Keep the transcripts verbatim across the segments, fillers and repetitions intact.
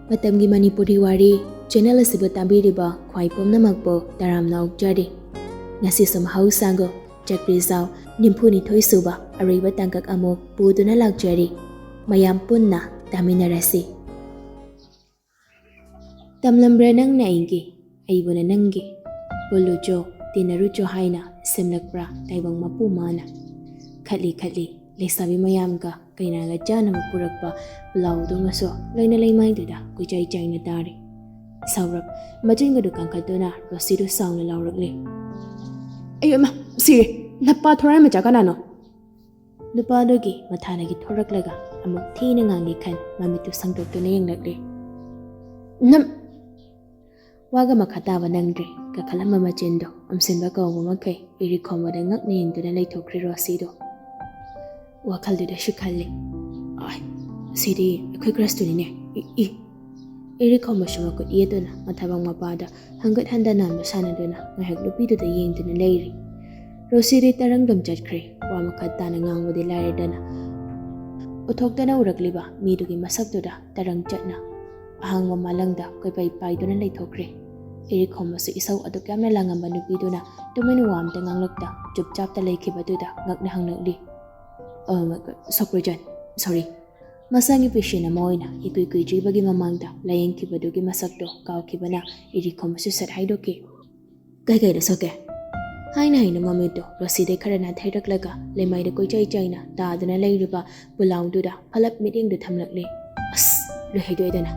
ꯃꯇꯝꯒꯤ ꯃꯅꯤꯄꯨꯔꯤ ꯋꯥꯔꯤ ꯆꯦꯅꯦꯜ ꯑꯁꯤꯕꯨ ꯇꯥꯕꯤꯔꯤꯕ ꯈ꯭ꯋꯥꯏ ꯄꯨꯝꯅꯃꯛꯄꯨ ꯇꯔꯥꯝꯅ ꯑꯣꯛꯆꯔꯤ꯫ ꯉꯁꯤꯁꯨ ꯃꯍꯧꯁꯥꯒꯨꯝ ꯆꯀ꯭ꯔꯤꯖꯥꯎ ꯅꯤꯐꯨ ꯅꯤꯊꯣꯏ ꯁꯨꯕ ꯑꯔꯣꯏꯕ ꯇꯥꯡꯀꯛ ꯑꯃꯨꯛ ꯄꯨꯗꯨꯅ ꯂꯥꯛꯆꯔꯤ꯫ ꯃꯌꯥꯝ ꯄꯨꯟꯅ ꯇꯥꯃꯤꯟꯅꯔꯁꯤ꯫ ꯇꯝꯂꯝꯕ꯭ꯔꯥ ꯅꯪꯅ ꯑꯩꯒꯤ, ꯑꯩꯕꯨꯅ ꯅꯪꯒꯤ, ꯄꯨꯜꯂꯨꯆꯣ, ꯇꯤꯟꯅꯔꯨꯆꯣ ꯍꯥꯏꯅ ꯁꯦꯝꯂꯛꯄ꯭ꯔꯥ ꯇꯥꯏꯕꯪ ꯃꯄꯨ ꯃꯥꯅ? ꯈꯠꯂꯤ ꯈꯠꯂꯤ ꯂꯩꯁꯥꯕꯤ ꯃꯌꯥꯝꯒ ꯀꯩꯅꯥꯒ ꯆꯥꯅꯕ ꯄꯨꯔꯛꯄ ꯄꯨꯂꯥꯎꯗꯨꯃꯁꯨ ꯂꯩꯅ ꯂꯩꯃꯥꯏꯗꯨꯗ ꯀꯣꯏꯆꯥꯏ ꯆꯥꯏꯅ ꯇꯥꯔꯤ꯫ ꯁꯥꯎꯔꯞ ꯃꯆꯤꯟꯒꯗꯨ ꯀꯟꯈꯠꯇꯨꯅ ꯔꯣꯁꯤꯗꯨ ꯁꯥꯎꯅ ꯂꯥꯎꯔꯛꯂꯤ꯫ "ꯑꯩ ꯑꯃ ꯁꯤꯔꯦ! ꯅꯄꯥ ꯊꯣꯔꯥꯏ ꯃꯆꯥ ꯀꯅꯥꯅꯣ?" ꯅꯨꯄꯥꯗꯨꯒꯤ ꯃꯊꯥꯅꯒꯤ ꯊꯣꯔꯛꯂꯒ ꯑꯃꯨꯛ ꯊꯤꯅ ꯉꯥꯡꯉꯤ ꯈꯟ ꯃꯃꯤꯠꯇꯨ ꯁꯪꯗꯣꯛꯇꯨꯅ ꯌꯦꯡꯂꯛꯂꯤ꯫ ꯅꯝ ꯋꯥꯒ ꯃꯈꯥ ꯇꯥꯕ ꯅꯪꯗ꯭ꯔꯦ꯫ ꯀꯥꯈꯠꯂꯝꯕ ꯃꯆꯤꯟꯗꯣ ꯎꯝꯁꯤꯟꯕ ꯀꯧꯕ ꯃꯈꯩ ꯏꯔꯤꯛ ꯈꯣꯝꯕꯗ ꯉꯛꯅ ꯌꯦꯡꯗꯨꯅ ꯂꯩꯊꯣꯛꯈ꯭ꯔꯦ ꯔꯣꯁꯤꯗꯣ꯫ ꯋꯥꯈꯜꯗꯨꯗꯁꯨ ꯈꯜꯂꯤ, "ꯑꯥꯏ, ꯁꯤꯗꯤ ꯑꯩꯈꯣꯏ ꯀ꯭ꯔꯁꯇꯨꯅꯤꯅꯦ꯫ ꯏ, ꯏ, ꯏꯔꯤꯛ ꯈꯣꯝꯕꯁꯨ ꯃꯈꯨꯠ ꯌꯦꯠꯇꯨꯅ ꯃꯊꯕꯥꯛ ꯃꯄꯥꯗ ꯍꯪꯒꯠ ꯍꯟꯗ ꯅꯥꯟꯕ ꯁꯥꯟꯅꯗꯨꯅ ꯉꯥꯏꯍꯥꯛ ꯅꯨꯄꯤꯗꯨꯗ ꯌꯦꯡꯗꯨꯅ ꯂꯩꯔꯤ꯫ ꯔꯣꯁꯤꯗꯤ ꯇꯔꯪꯗꯨꯝ ꯆꯠꯈ꯭ꯔꯦ꯫ ꯋꯥ ꯃꯈꯥ ꯇꯥꯅ ꯉꯥꯡꯕꯗꯤ ꯂꯥꯏꯔꯗꯅ ꯎꯠꯊꯣꯛꯇꯅ ꯎꯔꯛꯂꯤꯕ ꯃꯤꯗꯨꯒꯤ ꯃꯁꯛꯇꯨꯗ ꯇꯔꯪ ꯆꯠꯅ ꯑꯍꯥꯡꯕ ꯃꯥꯂꯪꯗ ꯀꯣꯏꯄꯥꯏ ꯄꯥꯏꯗꯨꯅ ꯂꯩꯊꯣꯛꯈ꯭ꯔꯦ꯫ ꯏꯔꯤꯛ ꯈꯣꯝꯕꯁꯨ ꯏꯁꯧ ꯑꯗꯨꯛ ꯌꯥꯝꯅ ꯂꯥꯡꯉꯝꯕ ꯅꯨꯄꯤꯗꯨꯅ ꯇꯨꯃꯤꯟ ꯋꯥ ꯑꯝꯇ ꯉꯥꯡꯂꯛꯇ ꯆꯨꯞꯆꯥꯞꯇ ꯂꯩꯈꯤꯕꯗꯨꯗ ꯉꯛꯅ ꯍꯪꯂꯛꯂꯤ꯫ "ꯑ, ꯁꯣꯛꯄ꯭ꯔꯖꯟ, ꯁꯣꯔꯤ꯫" ꯃꯁꯥꯒꯤ ꯄꯦꯁꯦꯟ ꯑꯃ ꯑꯣꯏꯅ ꯏꯀꯨꯏ ꯀꯨꯏꯗ꯭ꯔꯤꯕꯒꯤ ꯃꯃꯥꯡꯗ ꯂꯥꯌꯦꯡꯈꯤꯕꯗꯨꯒꯤ ꯃꯁꯛꯇꯣ ꯀꯥꯎꯈꯤꯕꯅ ꯏꯔꯤꯛ ꯈꯣꯝꯕꯁꯨ ꯁꯠ ꯍꯥꯏꯗꯣꯛꯈꯤ꯫ "ꯀꯩ ꯀꯩꯗ ꯁꯣꯛꯀꯦ?" ꯍꯥꯏꯅ ꯍꯥꯏꯅ ꯃꯃꯤꯠꯇꯣ ꯔꯣꯁꯤꯗꯩ ꯈꯔ ꯅꯥꯊꯩꯔꯛꯂꯒ ꯂꯩꯃꯥꯏꯗ ꯀꯣꯏꯆꯥꯏ ꯆꯥꯏꯅ ꯇꯥꯗꯨꯅ ꯂꯩꯔꯤꯕ ꯄꯨꯂꯥꯎꯗꯨꯗ ꯐꯂꯞ ꯃꯤꯠꯌꯦꯡꯗꯨ ꯊꯝꯂꯛꯂꯤ꯫ "ꯑꯁ!" ꯂꯣꯏꯍꯩꯗꯣꯏꯗꯅ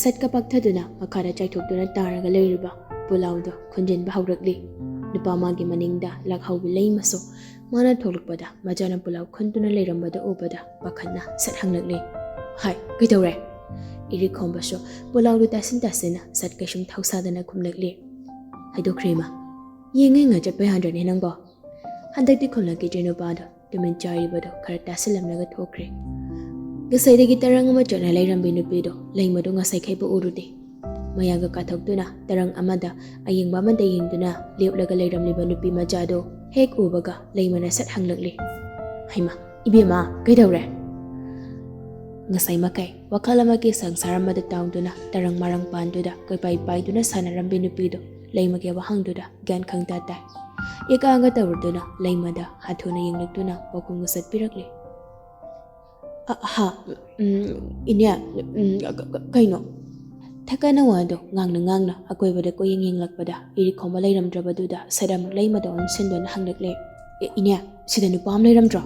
ꯁꯠꯀ ꯄꯥꯛꯊꯗꯨꯅ ꯃꯈꯥꯗ ꯆꯥꯏꯊꯣꯛꯇꯨꯅ ꯇꯥꯔꯒ ꯂꯩꯔꯤꯕ ꯄꯨꯂꯥꯎꯗꯣ ꯈꯨꯟꯖꯤꯟꯕ ꯍꯧꯔꯛꯂꯤ꯫ ꯅꯨꯄꯥ ꯃꯥꯒꯤ ꯃꯅꯤꯡꯗ ꯂꯥꯛꯍꯧꯕꯤ ꯂꯩꯃꯁꯨ ꯃꯥꯅ ꯊꯣꯛꯂꯛꯄꯗ ꯃꯆꯥꯅ ꯄꯨꯂꯥꯎ ꯈꯨꯟꯗꯨꯅ ꯂꯩꯔꯝꯕꯗ ꯎꯕꯗ ꯄꯥꯈꯠꯅ ꯁꯠ ꯍꯪꯂꯛꯂꯤ꯫ "ꯍꯥꯏ, ꯀꯩꯗꯧꯔꯦ?" ꯏꯔꯤꯛ ꯈꯣꯝꯕꯁꯨ ꯄꯨꯂꯥꯎꯗꯨ ꯇꯥꯁꯤꯟ ꯇꯥꯁꯤꯟꯅ ꯁꯠ ꯀꯩꯁꯨꯝ ꯊꯧꯁꯥꯗꯅ ꯈꯨꯝꯂꯛꯂꯤ꯫ "ꯍꯥꯏꯗꯣꯛꯈ꯭ꯔꯦ ꯏꯃꯥ꯫ ꯌꯦꯡꯉ ꯌꯦꯡꯉ ꯆꯠꯄ ꯌꯥꯗ꯭ꯔꯅꯦ ꯅꯪꯕꯣ?" ꯍꯟꯗꯛꯇꯤ ꯈꯨꯝꯂꯛꯈꯤꯗ꯭ꯔꯦ ꯅꯨꯄꯥꯗꯣ꯫ ꯇꯨꯃꯤꯟ ꯆꯥꯔꯤꯕꯗꯣ ꯈꯔ ꯇꯥꯁꯤꯜꯂꯝꯂꯒ ꯊꯣꯛꯈ꯭ꯔꯦ꯫ ꯉꯁꯥꯏꯗꯒꯤ ꯇꯔꯪ ꯑꯃ ꯆꯠꯅ ꯂꯩꯔꯝꯕꯤ ꯅꯨꯄꯤꯗꯣ ꯂꯩꯃꯗꯣ ꯉꯁꯥꯏꯈꯩꯕꯨ ꯎꯔꯨꯗꯦ꯫ ꯃꯌꯥꯒ ꯀꯥꯊꯣꯛꯇꯨꯅ ꯇꯔꯪ ꯑꯃꯗ ꯑꯌꯦꯡꯕ ꯑꯃꯗ ꯌꯦꯡꯗꯨꯅ ꯂꯦꯞꯂꯒ ꯂꯩꯔꯝꯂꯤꯕ ꯅꯨꯄꯤ ꯃꯆꯥꯗꯣ ꯍꯦꯛ ꯎꯕꯒ ꯂꯩꯃꯅ ꯁꯠ ꯍꯪꯂꯛꯂꯤ꯫ "ꯍꯩꯃꯥ, ꯏꯕꯦꯝꯃ, ꯀꯩꯗꯧꯔꯦ?" ꯉꯁꯥꯏ ꯃꯈꯩ ꯋꯥꯈꯜ ꯑꯃꯒꯤ ꯁꯪꯁꯥꯔ ꯑꯃꯗ ꯇꯥꯎꯗꯨꯅ ꯇꯔꯪ ꯃꯔꯪ ꯄꯥꯟꯗꯨꯗ ꯀꯣꯏꯄꯥꯏ ꯄꯥꯏꯗꯨꯅ ꯁꯥꯟꯅꯔꯝꯕꯤ ꯅꯨꯄꯤꯗꯨ ꯂꯩꯃꯒꯤ ꯋꯥꯍꯪꯗꯨꯗ ꯒ꯭ꯌꯥꯟ ꯈꯪꯇꯥ ꯇꯥꯏ꯫ ꯌꯦꯛ ꯑꯥꯒ ꯇꯧꯔꯨꯗꯨꯅ ꯂꯩꯃꯗ ꯍꯥꯊꯨꯅ ꯌꯦꯡꯂꯛꯇꯨꯅ ꯄꯥꯎꯈꯨꯝ ꯉꯁꯠꯄꯤꯔꯛꯂꯤ꯫ "ꯑ, ꯍꯥ, ꯎꯝ, ꯏꯅꯦ, ꯎꯝ, ꯀ-, ꯀ-, ꯀꯩꯅꯣ?" ꯊꯀꯠꯅ ꯋꯥꯗꯣ ꯉꯥꯡꯅ ꯉꯥꯡꯅ ꯑꯀꯣꯏꯕꯗ ꯀꯣꯏꯌꯦꯡ ꯌꯦꯡꯂꯛꯄꯗ ꯏꯔꯤꯛ ꯈꯣꯝꯕ ꯂꯩꯔꯝꯗ꯭ꯔꯕꯗꯨꯗ ꯁꯠ ꯑꯃꯨꯛ ꯂꯩꯃꯗ ꯑꯣꯟꯁꯤꯟꯗꯨꯅ ꯍꯪꯂꯛꯂꯦ꯫ "ꯑꯦ, ꯏꯅꯦ, ꯁꯤꯗ ꯅꯨꯄꯥ ꯑꯃ ꯂꯩꯔꯝꯗ꯭ꯔꯣ?"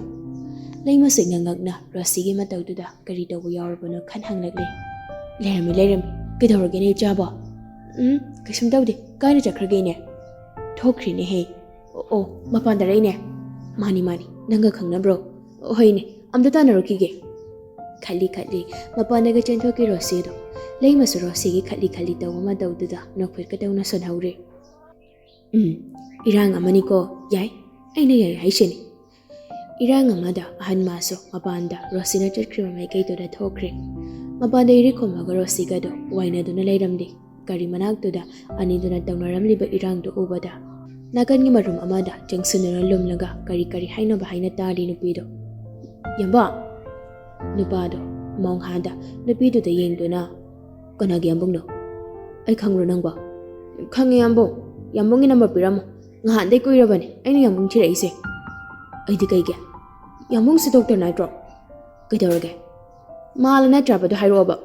ꯂꯩꯃꯁꯨ ꯏꯉꯛ ꯉꯛꯅ ꯔꯣꯁꯤꯒꯤ ꯃꯇꯧꯗꯨꯗ ꯀꯔꯤ ꯇꯧꯕ ꯌꯥꯎꯔꯕꯅꯣ ꯈꯟ ꯍꯪꯂꯛꯂꯦ꯫ "ꯂꯩꯔꯝꯃꯤ, ꯂꯩꯔꯝꯃꯤ꯫ ꯀꯩꯗꯧꯔꯒꯦꯅꯦ ꯏꯆꯥꯕꯣ?" "ꯎꯝ, ꯀꯩꯁꯨꯝ ꯇꯧꯗꯦ꯫ ꯀꯥꯏꯗ ꯆꯠꯈ꯭ꯔꯒꯦꯅꯦ?" "ꯊꯣꯛꯈ꯭ꯔꯤꯅꯦꯍꯦ꯫ ꯑꯣ, ꯑꯣ, ꯃꯄꯥꯟꯗꯔꯛꯏꯅꯦ꯫ ꯃꯥꯅꯤ, ꯃꯥꯅꯤ, ꯅꯪꯒ ꯈꯪꯅꯕ꯭ꯔꯣ? ꯍꯣꯏꯅꯦ, ꯑꯝꯇ ꯇꯥꯟꯅꯔꯨꯈꯤꯒꯦ꯫" ꯈꯠꯂꯤ ꯈꯠꯂꯤ ꯃꯄꯥꯟꯗꯒ ꯆꯦꯟꯊꯣꯛꯈꯤ ꯔꯣꯁꯤꯗꯣ꯫ ꯂꯩꯃꯁꯨ ꯔꯣꯁꯤꯒꯤ ꯈꯠꯂꯤ ꯈꯠꯂꯤ ꯇꯧꯕ ꯃꯇꯧꯗꯨꯗ ꯅꯣꯛꯐꯦꯠꯀ ꯇꯧꯅ ꯁꯣꯟꯍꯧꯔꯦ꯫ "ꯎꯝ, ꯏꯔꯥꯡ ꯑꯃꯅꯤꯀꯣ꯫ ꯌꯥꯏ, ꯑꯩꯅ ꯌꯥꯏ ꯍꯥꯏꯁꯤꯅꯤ꯫" ꯏꯔꯥꯡ ꯑꯃꯗ ꯑꯍꯟ ꯃꯥꯁꯨ ꯃꯄꯥꯟꯗ ꯔꯣꯁꯤꯅ ꯆꯠꯈ꯭ꯔꯤꯕ ꯃꯥꯏꯀꯩꯗꯨꯗ ꯊꯣꯛꯈ꯭ꯔꯦ꯫ ꯃꯄꯥꯟꯗ ꯏꯔꯤꯛ ꯈꯣꯝꯃꯒ ꯔꯣꯁꯤꯒꯗꯣ ꯋꯥꯏꯅꯗꯨꯅ ꯂꯩꯔꯝꯂꯤ꯫ ꯒꯥꯔꯤ ꯃꯅꯥꯛꯇꯨꯗ ꯑꯅꯤꯗꯨꯅ ꯇꯧꯅꯔꯝꯂꯤꯕ ꯏꯔꯥꯡꯗꯨ ꯎꯕꯗ ꯅꯥꯀꯟꯒꯤ ꯃꯔꯨꯝ ꯑꯃꯗ ꯆꯪꯁꯤꯟꯗꯨꯅ ꯂꯨꯝꯂꯒ ꯀꯔꯤ ꯀꯔꯤ ꯍꯥꯏꯅꯕ ꯍꯥꯏꯅ ꯇꯥꯔꯤ ꯅꯨꯄꯤꯗꯣ꯫ "ꯌꯥꯝꯕ!" ꯅꯨꯄꯥꯗꯣ ꯃꯣꯡꯍꯥꯗ ꯅꯨꯄꯤꯗꯨꯗ ꯌꯦꯡꯗꯨꯅ, "ꯀꯅꯥꯒꯤ ꯌꯥꯝꯕꯨꯡꯅꯣ? ꯑꯩ ꯈꯪꯕ꯭ꯔꯣ ꯅꯪꯕꯣ?" "ꯈꯪꯉꯦ ꯌꯥꯝꯕꯨꯡ꯫ ꯌꯥꯝꯕꯨꯡꯒꯤ ꯅꯝꯕꯔ ꯄꯤꯔꯝꯃꯣ꯫ ꯉꯍꯥꯟꯗꯩ ꯀꯨꯏꯔꯕꯅꯦ ꯑꯩꯅ ꯌꯥꯝꯕꯨꯡ ꯊꯤꯔꯛꯏꯁꯦ꯫" "ꯑꯩꯗꯤ ꯀꯩꯒꯤ? ꯌꯥꯝꯕꯨꯡꯁꯦ ꯗꯣꯛꯇꯔ ꯅꯠꯇ꯭ꯔꯣ? ꯀꯩꯗꯧꯔꯒꯦ?" "ꯃꯥꯜꯂ ꯅꯠꯇ꯭ꯔꯕꯗꯣ ꯍꯥꯏꯔꯛꯑꯣꯕ꯫"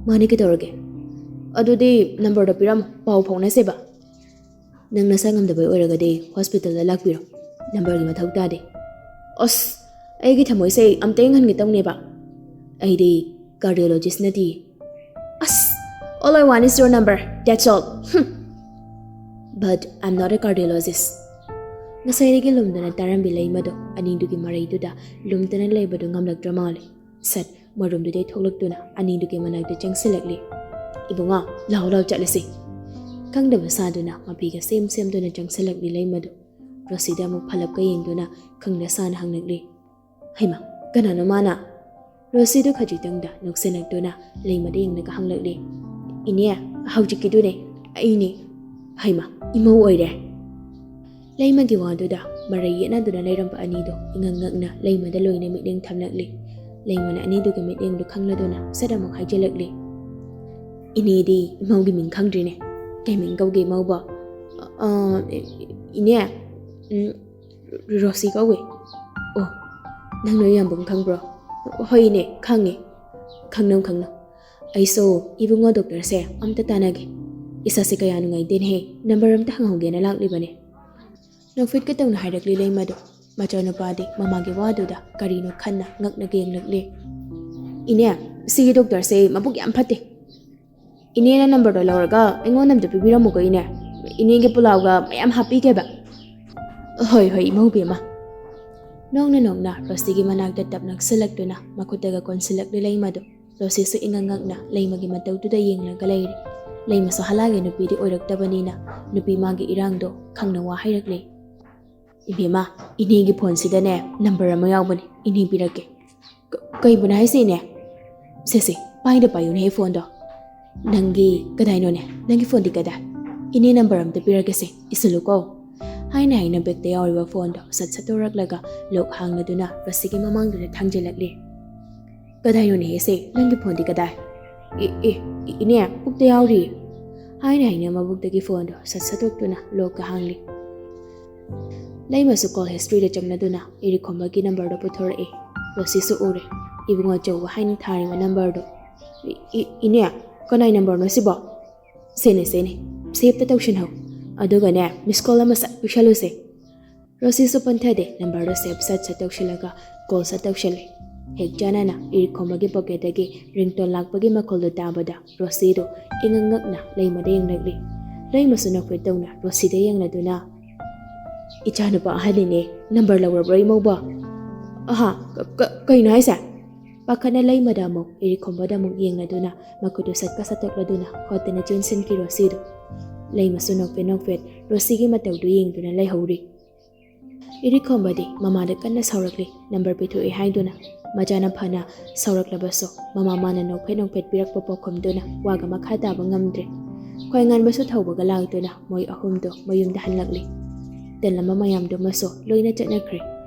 "ꯃꯥꯅꯦ, ꯀꯩꯗꯧꯔꯒꯦ?" "ꯑꯗꯨꯗꯤ ꯅꯝꯕꯔꯗꯣ ꯄꯤꯔꯝꯃꯣ, ꯄꯥꯎ ꯐꯥꯎꯅꯁꯦꯕ꯫" "ꯅꯪ ꯅꯁꯥ ꯉꯝꯗꯕꯩ ꯑꯣꯏꯔꯒꯗꯤ ꯍꯣꯁꯄꯤꯇꯥꯜꯗ ꯂꯥꯛꯄꯤꯔꯣ, ꯅꯝꯕꯔꯒꯤ ꯃꯊꯧ ꯇꯥꯗꯦ꯫" "ꯑꯁ, ꯑꯩꯒꯤ ꯊꯃꯣꯏꯁꯦ ꯑꯝꯇ ꯌꯦꯡꯍꯟꯒꯦ ꯇꯧꯅꯦꯕ꯫ ꯑꯩꯗꯤ ꯀꯥꯔꯗꯤꯑꯣꯂꯣꯖꯤꯁ ꯅꯠꯇꯤꯌꯦ꯫" "ꯑꯁ, all I want is your number, that's all." "But I'm not a cardiologist." ꯉꯁꯥꯏꯗꯒꯤ ꯂꯨꯝꯗꯅ ꯇꯥꯔꯝꯕꯤ ꯂꯩꯃꯗꯣ ꯑꯅꯤꯗꯨꯒꯤ ꯃꯔꯩꯗꯨꯗ ꯂꯨꯝꯗꯅ ꯂꯩꯕꯗꯨ ꯉꯝꯂꯛꯇ꯭ꯔ ꯃꯥꯜꯂꯦ꯫ ꯁꯠ ꯃꯔꯨꯝꯗꯨꯗꯩ ꯊꯣꯛꯂꯛꯇꯨꯅ ꯑꯅꯤꯗꯨꯒꯤ ꯃꯅꯥꯛꯇ ꯆꯪꯁꯤꯜꯂꯛꯂꯤ꯫ "ꯏꯕꯨꯡꯉꯣ, ꯂꯥꯎ ꯂꯥꯎ ꯆꯠꯂꯁꯤ꯫" ꯈꯪꯗꯕ ꯁꯥꯗꯨꯅ ꯃꯄꯤꯒ ꯁꯦꯝ ꯁꯦꯝꯗꯨꯅ ꯆꯪꯁꯤꯜꯂꯛꯂꯤ ꯂꯩꯃꯗꯨ꯫ ꯔꯣꯁꯤꯗ ꯑꯃꯨꯛ ꯐꯂꯞꯀ ꯌꯦꯡꯗꯨꯅ ꯈꯪꯗ ꯁꯥꯅ ꯍꯪꯂꯛꯂꯤ꯫ "ꯍꯩꯃꯥ, ꯀꯅꯥꯅꯣ ꯃꯥꯅ?" ꯔꯣꯁꯤꯗꯨ ꯈꯖꯤꯛꯇꯪꯗ ꯅꯣꯛꯁꯤꯜꯂꯛꯇꯨꯅ ꯂꯩꯃꯗ ꯌꯦꯡꯂꯒ ꯍꯪꯂꯛꯂꯤ꯫ "ꯏꯅꯦ, ꯍꯧꯖꯤꯛꯀꯤꯗꯨꯅꯦ, ꯑꯩꯅꯦ꯫" "ꯍꯩꯃꯥ, ꯏꯃꯧ ꯑꯣꯏꯔꯦ꯫" ꯂꯩꯃꯒꯤ ꯋꯥꯗꯨꯗ ꯃꯔꯩ ꯌꯦꯠꯅꯗꯨꯅ ꯂꯩꯔꯝꯕ ꯑꯅꯤꯗꯣ ꯏꯉꯛ ꯉꯛꯅ ꯂꯩꯃꯗ ꯂꯣꯏꯅ ꯃꯤꯠꯌꯦꯡ ꯊꯝꯂꯛꯂꯤ꯫ ꯂꯩꯃꯅ ꯑꯅꯤꯗꯨꯒꯤ ꯃꯤꯠꯌꯦꯡꯗꯨ ꯈꯪꯂꯗꯨꯅ ꯁꯠ ꯑꯃꯨꯛ ꯍꯥꯏꯖꯤꯜꯂꯛꯂꯤ꯫ "ꯏꯅꯦꯗꯤ ꯏꯃꯧꯒꯤ ꯃꯤꯡ ꯈꯪꯗ꯭ꯔꯤꯅꯦ꯫ ꯀꯩ ꯃꯤꯡ ꯀꯧꯒꯦ ꯏꯃꯧꯕꯣ?" "ꯑ, ꯏ-, ꯏꯅꯦ, ꯎꯝ, ꯔꯣꯁꯤ ꯀꯧꯋꯦ꯫" "ꯑꯣ, ꯅꯪ ꯅꯣꯏ ꯌꯥꯝꯕꯨꯡ ꯈꯪꯕ꯭ꯔꯣ?" "ꯍꯣꯏ ꯏꯅꯦ, ꯈꯪꯉꯦ꯫" "ꯈꯪꯅꯧ, ꯈꯪꯅꯧ꯫ ꯑꯩꯁꯨ ꯏꯕꯨꯡꯉꯣ ꯗꯣꯛꯇꯔꯁꯦ ꯑꯝꯇ ꯇꯥꯟꯅꯒꯦ꯫ ꯏꯁꯥꯁꯦ ꯀꯌꯥ ꯅꯨꯡꯉꯥꯏꯇꯦꯅꯦꯍꯦ꯫ ꯅꯝꯕꯔ ꯑꯝꯇ ꯍꯪꯍꯧꯒꯦꯅ ꯂꯥꯛꯂꯤꯕꯅꯦ꯫" ꯅꯣꯛꯐꯦꯠꯀ ꯇꯧꯅ ꯍꯥꯏꯔꯛꯂꯤ ꯂꯩꯃꯗꯣ꯫ ꯃꯆꯥꯅꯨꯄꯥꯗꯤ ꯃꯃꯥꯒꯤ ꯋꯥꯗꯨꯗ ꯀꯔꯤꯅꯣ ꯈꯟꯅ ꯉꯛꯅ ꯌꯦꯡꯂꯛꯂꯤ꯫ "ꯏꯅꯦ, ꯁꯤꯒꯤ ꯗꯣꯛꯇꯔꯁꯦ ꯃꯕꯨꯛ ꯌꯥꯝ ꯐꯠꯇꯦ꯫ ꯏꯅꯦꯅ ꯅꯝꯕꯔꯗꯣ ꯂꯧꯔꯒ ꯑꯩꯉꯣꯟꯗ ꯑꯝꯇ ꯄꯤꯕꯤꯔꯝꯃꯨꯀꯣ ꯏꯅꯦ꯫ ꯏꯅꯦꯒꯤ ꯄꯨꯂꯥꯎꯒ ꯃꯌꯥꯝ ꯍꯥꯞꯄꯤꯒꯦꯕ꯫" "ꯍꯣꯏ, ꯍꯣꯏ, ꯏꯃꯧ ꯏꯕꯦꯝꯃ꯫" ꯅꯣꯡꯅ ꯅꯣꯡꯅ ꯔꯣꯁꯤꯒꯤ ꯃꯅꯥꯛꯇ ꯇꯞ ꯅꯛꯁꯤꯜꯂꯛꯇꯨꯅ ꯃꯈꯨꯠꯇꯒ ꯀꯣꯟꯁꯤꯜꯂꯛꯂꯤ ꯂꯩꯃꯗꯣ꯫ ꯔꯣꯁꯤꯁꯨ ꯏꯉꯛ ꯉꯛꯅ ꯂꯩꯃꯒꯤ ꯃꯇꯧꯗꯨꯗ ꯌꯦꯡꯂꯒ ꯂꯩꯔꯤ꯫ ꯂꯩꯃꯁꯨ ꯍꯂꯥꯒꯤ ꯅꯨꯄꯤꯗꯤ ꯑꯣꯏꯔꯛꯇꯕꯅꯤꯅ ꯅꯨꯄꯤ ꯃꯥꯒꯤ ꯏꯔꯥꯡꯗꯣ ꯈꯪꯅ ꯋꯥ ꯍꯥꯏꯔꯛꯂꯤ꯫ "ꯏꯕꯦꯝꯃ, ꯏꯅꯦꯒꯤ ꯐꯣꯟꯁꯤꯗꯅꯦ ꯅꯝꯕꯔ ꯑꯃ ꯌꯥꯎꯕꯅꯦ, ꯏꯅꯦ ꯄꯤꯔꯛꯀꯦ꯫" "ꯀ-, ꯀꯩꯕꯨꯅꯣ ꯍꯥꯏꯁꯦ ꯏꯅꯦ?" "ꯁꯦ ꯁꯦ, ꯄꯥꯏꯗ ꯄꯥꯏꯌꯨꯅꯦꯍꯦ ꯐꯣꯟꯗꯣ꯫ ꯅꯪꯒꯤ ꯀꯗꯥꯏꯅꯣꯅꯦ? ꯅꯪꯒꯤ ꯐꯣꯟꯗꯤ ꯀꯗꯥꯏ? ꯏꯅꯦ ꯅꯝꯕꯔ ꯑꯝꯇ ꯄꯤꯔꯛꯀꯦꯁꯦ, ꯏꯁꯤꯜꯂꯨꯀꯣ꯫" ꯍꯥꯏꯅ ꯍꯥꯏꯅ ꯕꯦꯛꯇ ꯌꯥꯎꯔꯤꯕ ꯐꯣꯟꯗꯣ ꯁꯠ ꯁꯠ ꯇꯧꯔꯛꯂꯒ ꯂꯣꯛ ꯍꯥꯡꯂꯗꯨꯅ ꯔꯣꯁꯤꯒꯤ ꯃꯃꯥꯡꯗꯨꯗ ꯊꯥꯡꯖꯤꯜꯂꯛꯂꯤ꯫ "ꯀꯗꯥꯏꯅꯣꯅꯦ ꯏꯆꯦ, ꯅꯪꯒꯤ ꯐꯣꯟꯗꯤ ꯀꯗꯥꯏ?" "ꯑꯦ, ꯑꯦ, ꯏ-, ꯏꯅꯦ, ꯄꯨꯛꯇ ꯌꯥꯎꯔꯤ꯫" ꯍꯥꯏꯅ ꯍꯥꯏꯅ ꯃꯕꯨꯛꯇꯒꯤ ꯐꯣꯟꯗꯣ ꯁꯠ ꯁꯠꯇꯣꯛꯇꯨꯅ ꯂꯣꯛꯀ ꯍꯥꯡꯂꯤ꯫ ꯂꯩꯃꯁꯨ ꯀꯣꯜ ꯍꯤꯁꯇ꯭ꯔꯤꯗ ꯆꯪꯂꯗꯨꯅ ꯏꯔꯤꯈꯣꯝꯕꯒꯤ ꯅꯝꯕꯔꯗꯣ ꯄꯨꯊꯣꯔꯛꯏ꯫ ꯔꯣꯁꯤꯁꯨ ꯎꯔꯦ, ꯏꯕꯨꯡꯉꯣ ꯑꯆꯧꯕ ꯍꯥꯏꯅ ꯊꯥꯔꯤꯕ ꯅꯝꯕꯔꯗꯣ꯫ "ꯏ-, ꯏ-, ꯏꯅꯦ, ꯀꯅꯥꯏ ꯅꯝꯕꯔꯅꯣ ꯁꯤꯕꯣ?" "ꯁꯦꯅꯦ, ꯁꯦꯅꯦ, ꯁꯦꯞꯇ ꯇꯧꯁꯤꯟꯍꯧ꯫ ꯑꯗꯨꯒꯅꯦ, ꯃꯤꯁ ꯀꯣꯜ ꯑꯃ ꯁꯠ ꯄꯤꯁꯜꯂꯨꯁꯦ꯫" ꯔꯣꯁꯤꯁꯨ ꯄꯟꯊꯗꯦ, ꯅꯝꯕꯔꯗꯣ ꯁꯦꯞ ꯁꯠ ꯁꯠ ꯇꯧꯁꯤꯜꯂꯒ ꯀꯣꯜ ꯁꯠ ꯇꯧꯁꯤꯜꯂꯦ꯫ ꯍꯦꯛ ꯆꯥꯟꯅꯅ ꯏꯔꯤꯈꯣꯝꯕꯒꯤ ꯄꯣꯀꯦꯠꯇꯒꯤ ꯔꯤꯡꯇꯣꯟ ꯂꯥꯛꯄꯒꯤ ꯃꯈꯣꯜꯗꯨ ꯇꯥꯕꯗ ꯔꯣꯁꯤꯗꯨ ꯏꯉꯛ ꯉꯛꯅ ꯂꯩꯃꯗ ꯌꯦꯡꯂꯛꯂꯤ꯫ ꯂꯩꯃꯁꯨ ꯅꯣꯛꯐꯦꯠ ꯇꯧꯅ ꯔꯣꯁꯤꯗ ꯌꯦꯡꯂꯗꯨꯅ, "ꯏꯆꯥꯅꯨꯄꯥ ꯑꯍꯟꯅꯤꯅꯦ, ꯅꯝꯕꯔ ꯂꯧꯔꯕ꯭ꯔꯣ ꯏꯃꯧꯕꯣ?" "ꯑꯍꯥ, ꯀ-, ꯀ-, ꯀꯩꯅꯣ ꯍꯥꯏꯁꯦ?" ꯄꯥꯈꯠꯅ ꯂꯩꯃꯗ ꯑꯃꯨꯛ, ꯏꯔꯤꯈꯣꯝꯕꯗ ꯑꯃꯨꯛ ꯌꯦꯡꯂꯗꯨꯅ ꯃꯈꯨꯠꯇꯨ ꯁꯠꯀ ꯁꯠꯇꯣꯛꯂꯗꯨꯅ ꯍꯣꯠꯇꯅ ꯆꯦꯟꯁꯤꯟꯈꯤ ꯔꯣꯁꯤꯗꯨ꯫ ꯂꯩꯃꯁꯨ ꯅꯣꯛꯐꯦꯠ ꯅꯣꯛꯐꯦꯠ ꯔꯣꯁꯤꯒꯤ ꯃꯇꯧꯗꯨ ꯌꯦꯡꯗꯨꯅ ꯂꯩꯍꯧꯔꯤ꯫ ꯏꯔꯤꯈꯣꯝꯕꯗꯤ ꯃꯃꯥꯗ ꯀꯟꯅ ꯁꯥꯎꯔꯛꯂꯤ, ꯅꯝꯕꯔ ꯄꯤꯊꯣꯛꯏ ꯍꯥꯏꯗꯨꯅ꯫ ꯃꯆꯥꯅ ꯐꯅ ꯁꯥꯎꯔꯛꯂꯕꯁꯨ ꯃꯃꯥ ꯃꯥꯅ ꯅꯣꯛꯐꯦꯠ ꯅꯣꯛꯐꯦꯠ ꯄꯤꯔꯛꯄ ꯄꯥꯎꯈꯨꯝꯗꯨꯅ ꯋꯥꯒ ꯃꯈꯥ ꯇꯥꯕ ꯉꯝꯗ꯭ꯔꯦ꯫ ꯈ꯭ꯋꯥꯏ ꯉꯥꯟꯕꯁꯨ ꯊꯧꯕꯒ ꯂꯥꯛꯇꯨꯅ ꯃꯣꯏ ꯑꯍꯨꯝꯗꯣ ꯃꯌꯨꯝꯗ ꯍꯜꯂꯛꯂꯤ꯫ ꯇꯜꯂꯝꯕ ꯃꯌꯥꯝꯗꯨꯃꯁꯨ ꯂꯣꯏꯅ ꯆꯠꯅꯈ꯭ꯔꯦ꯫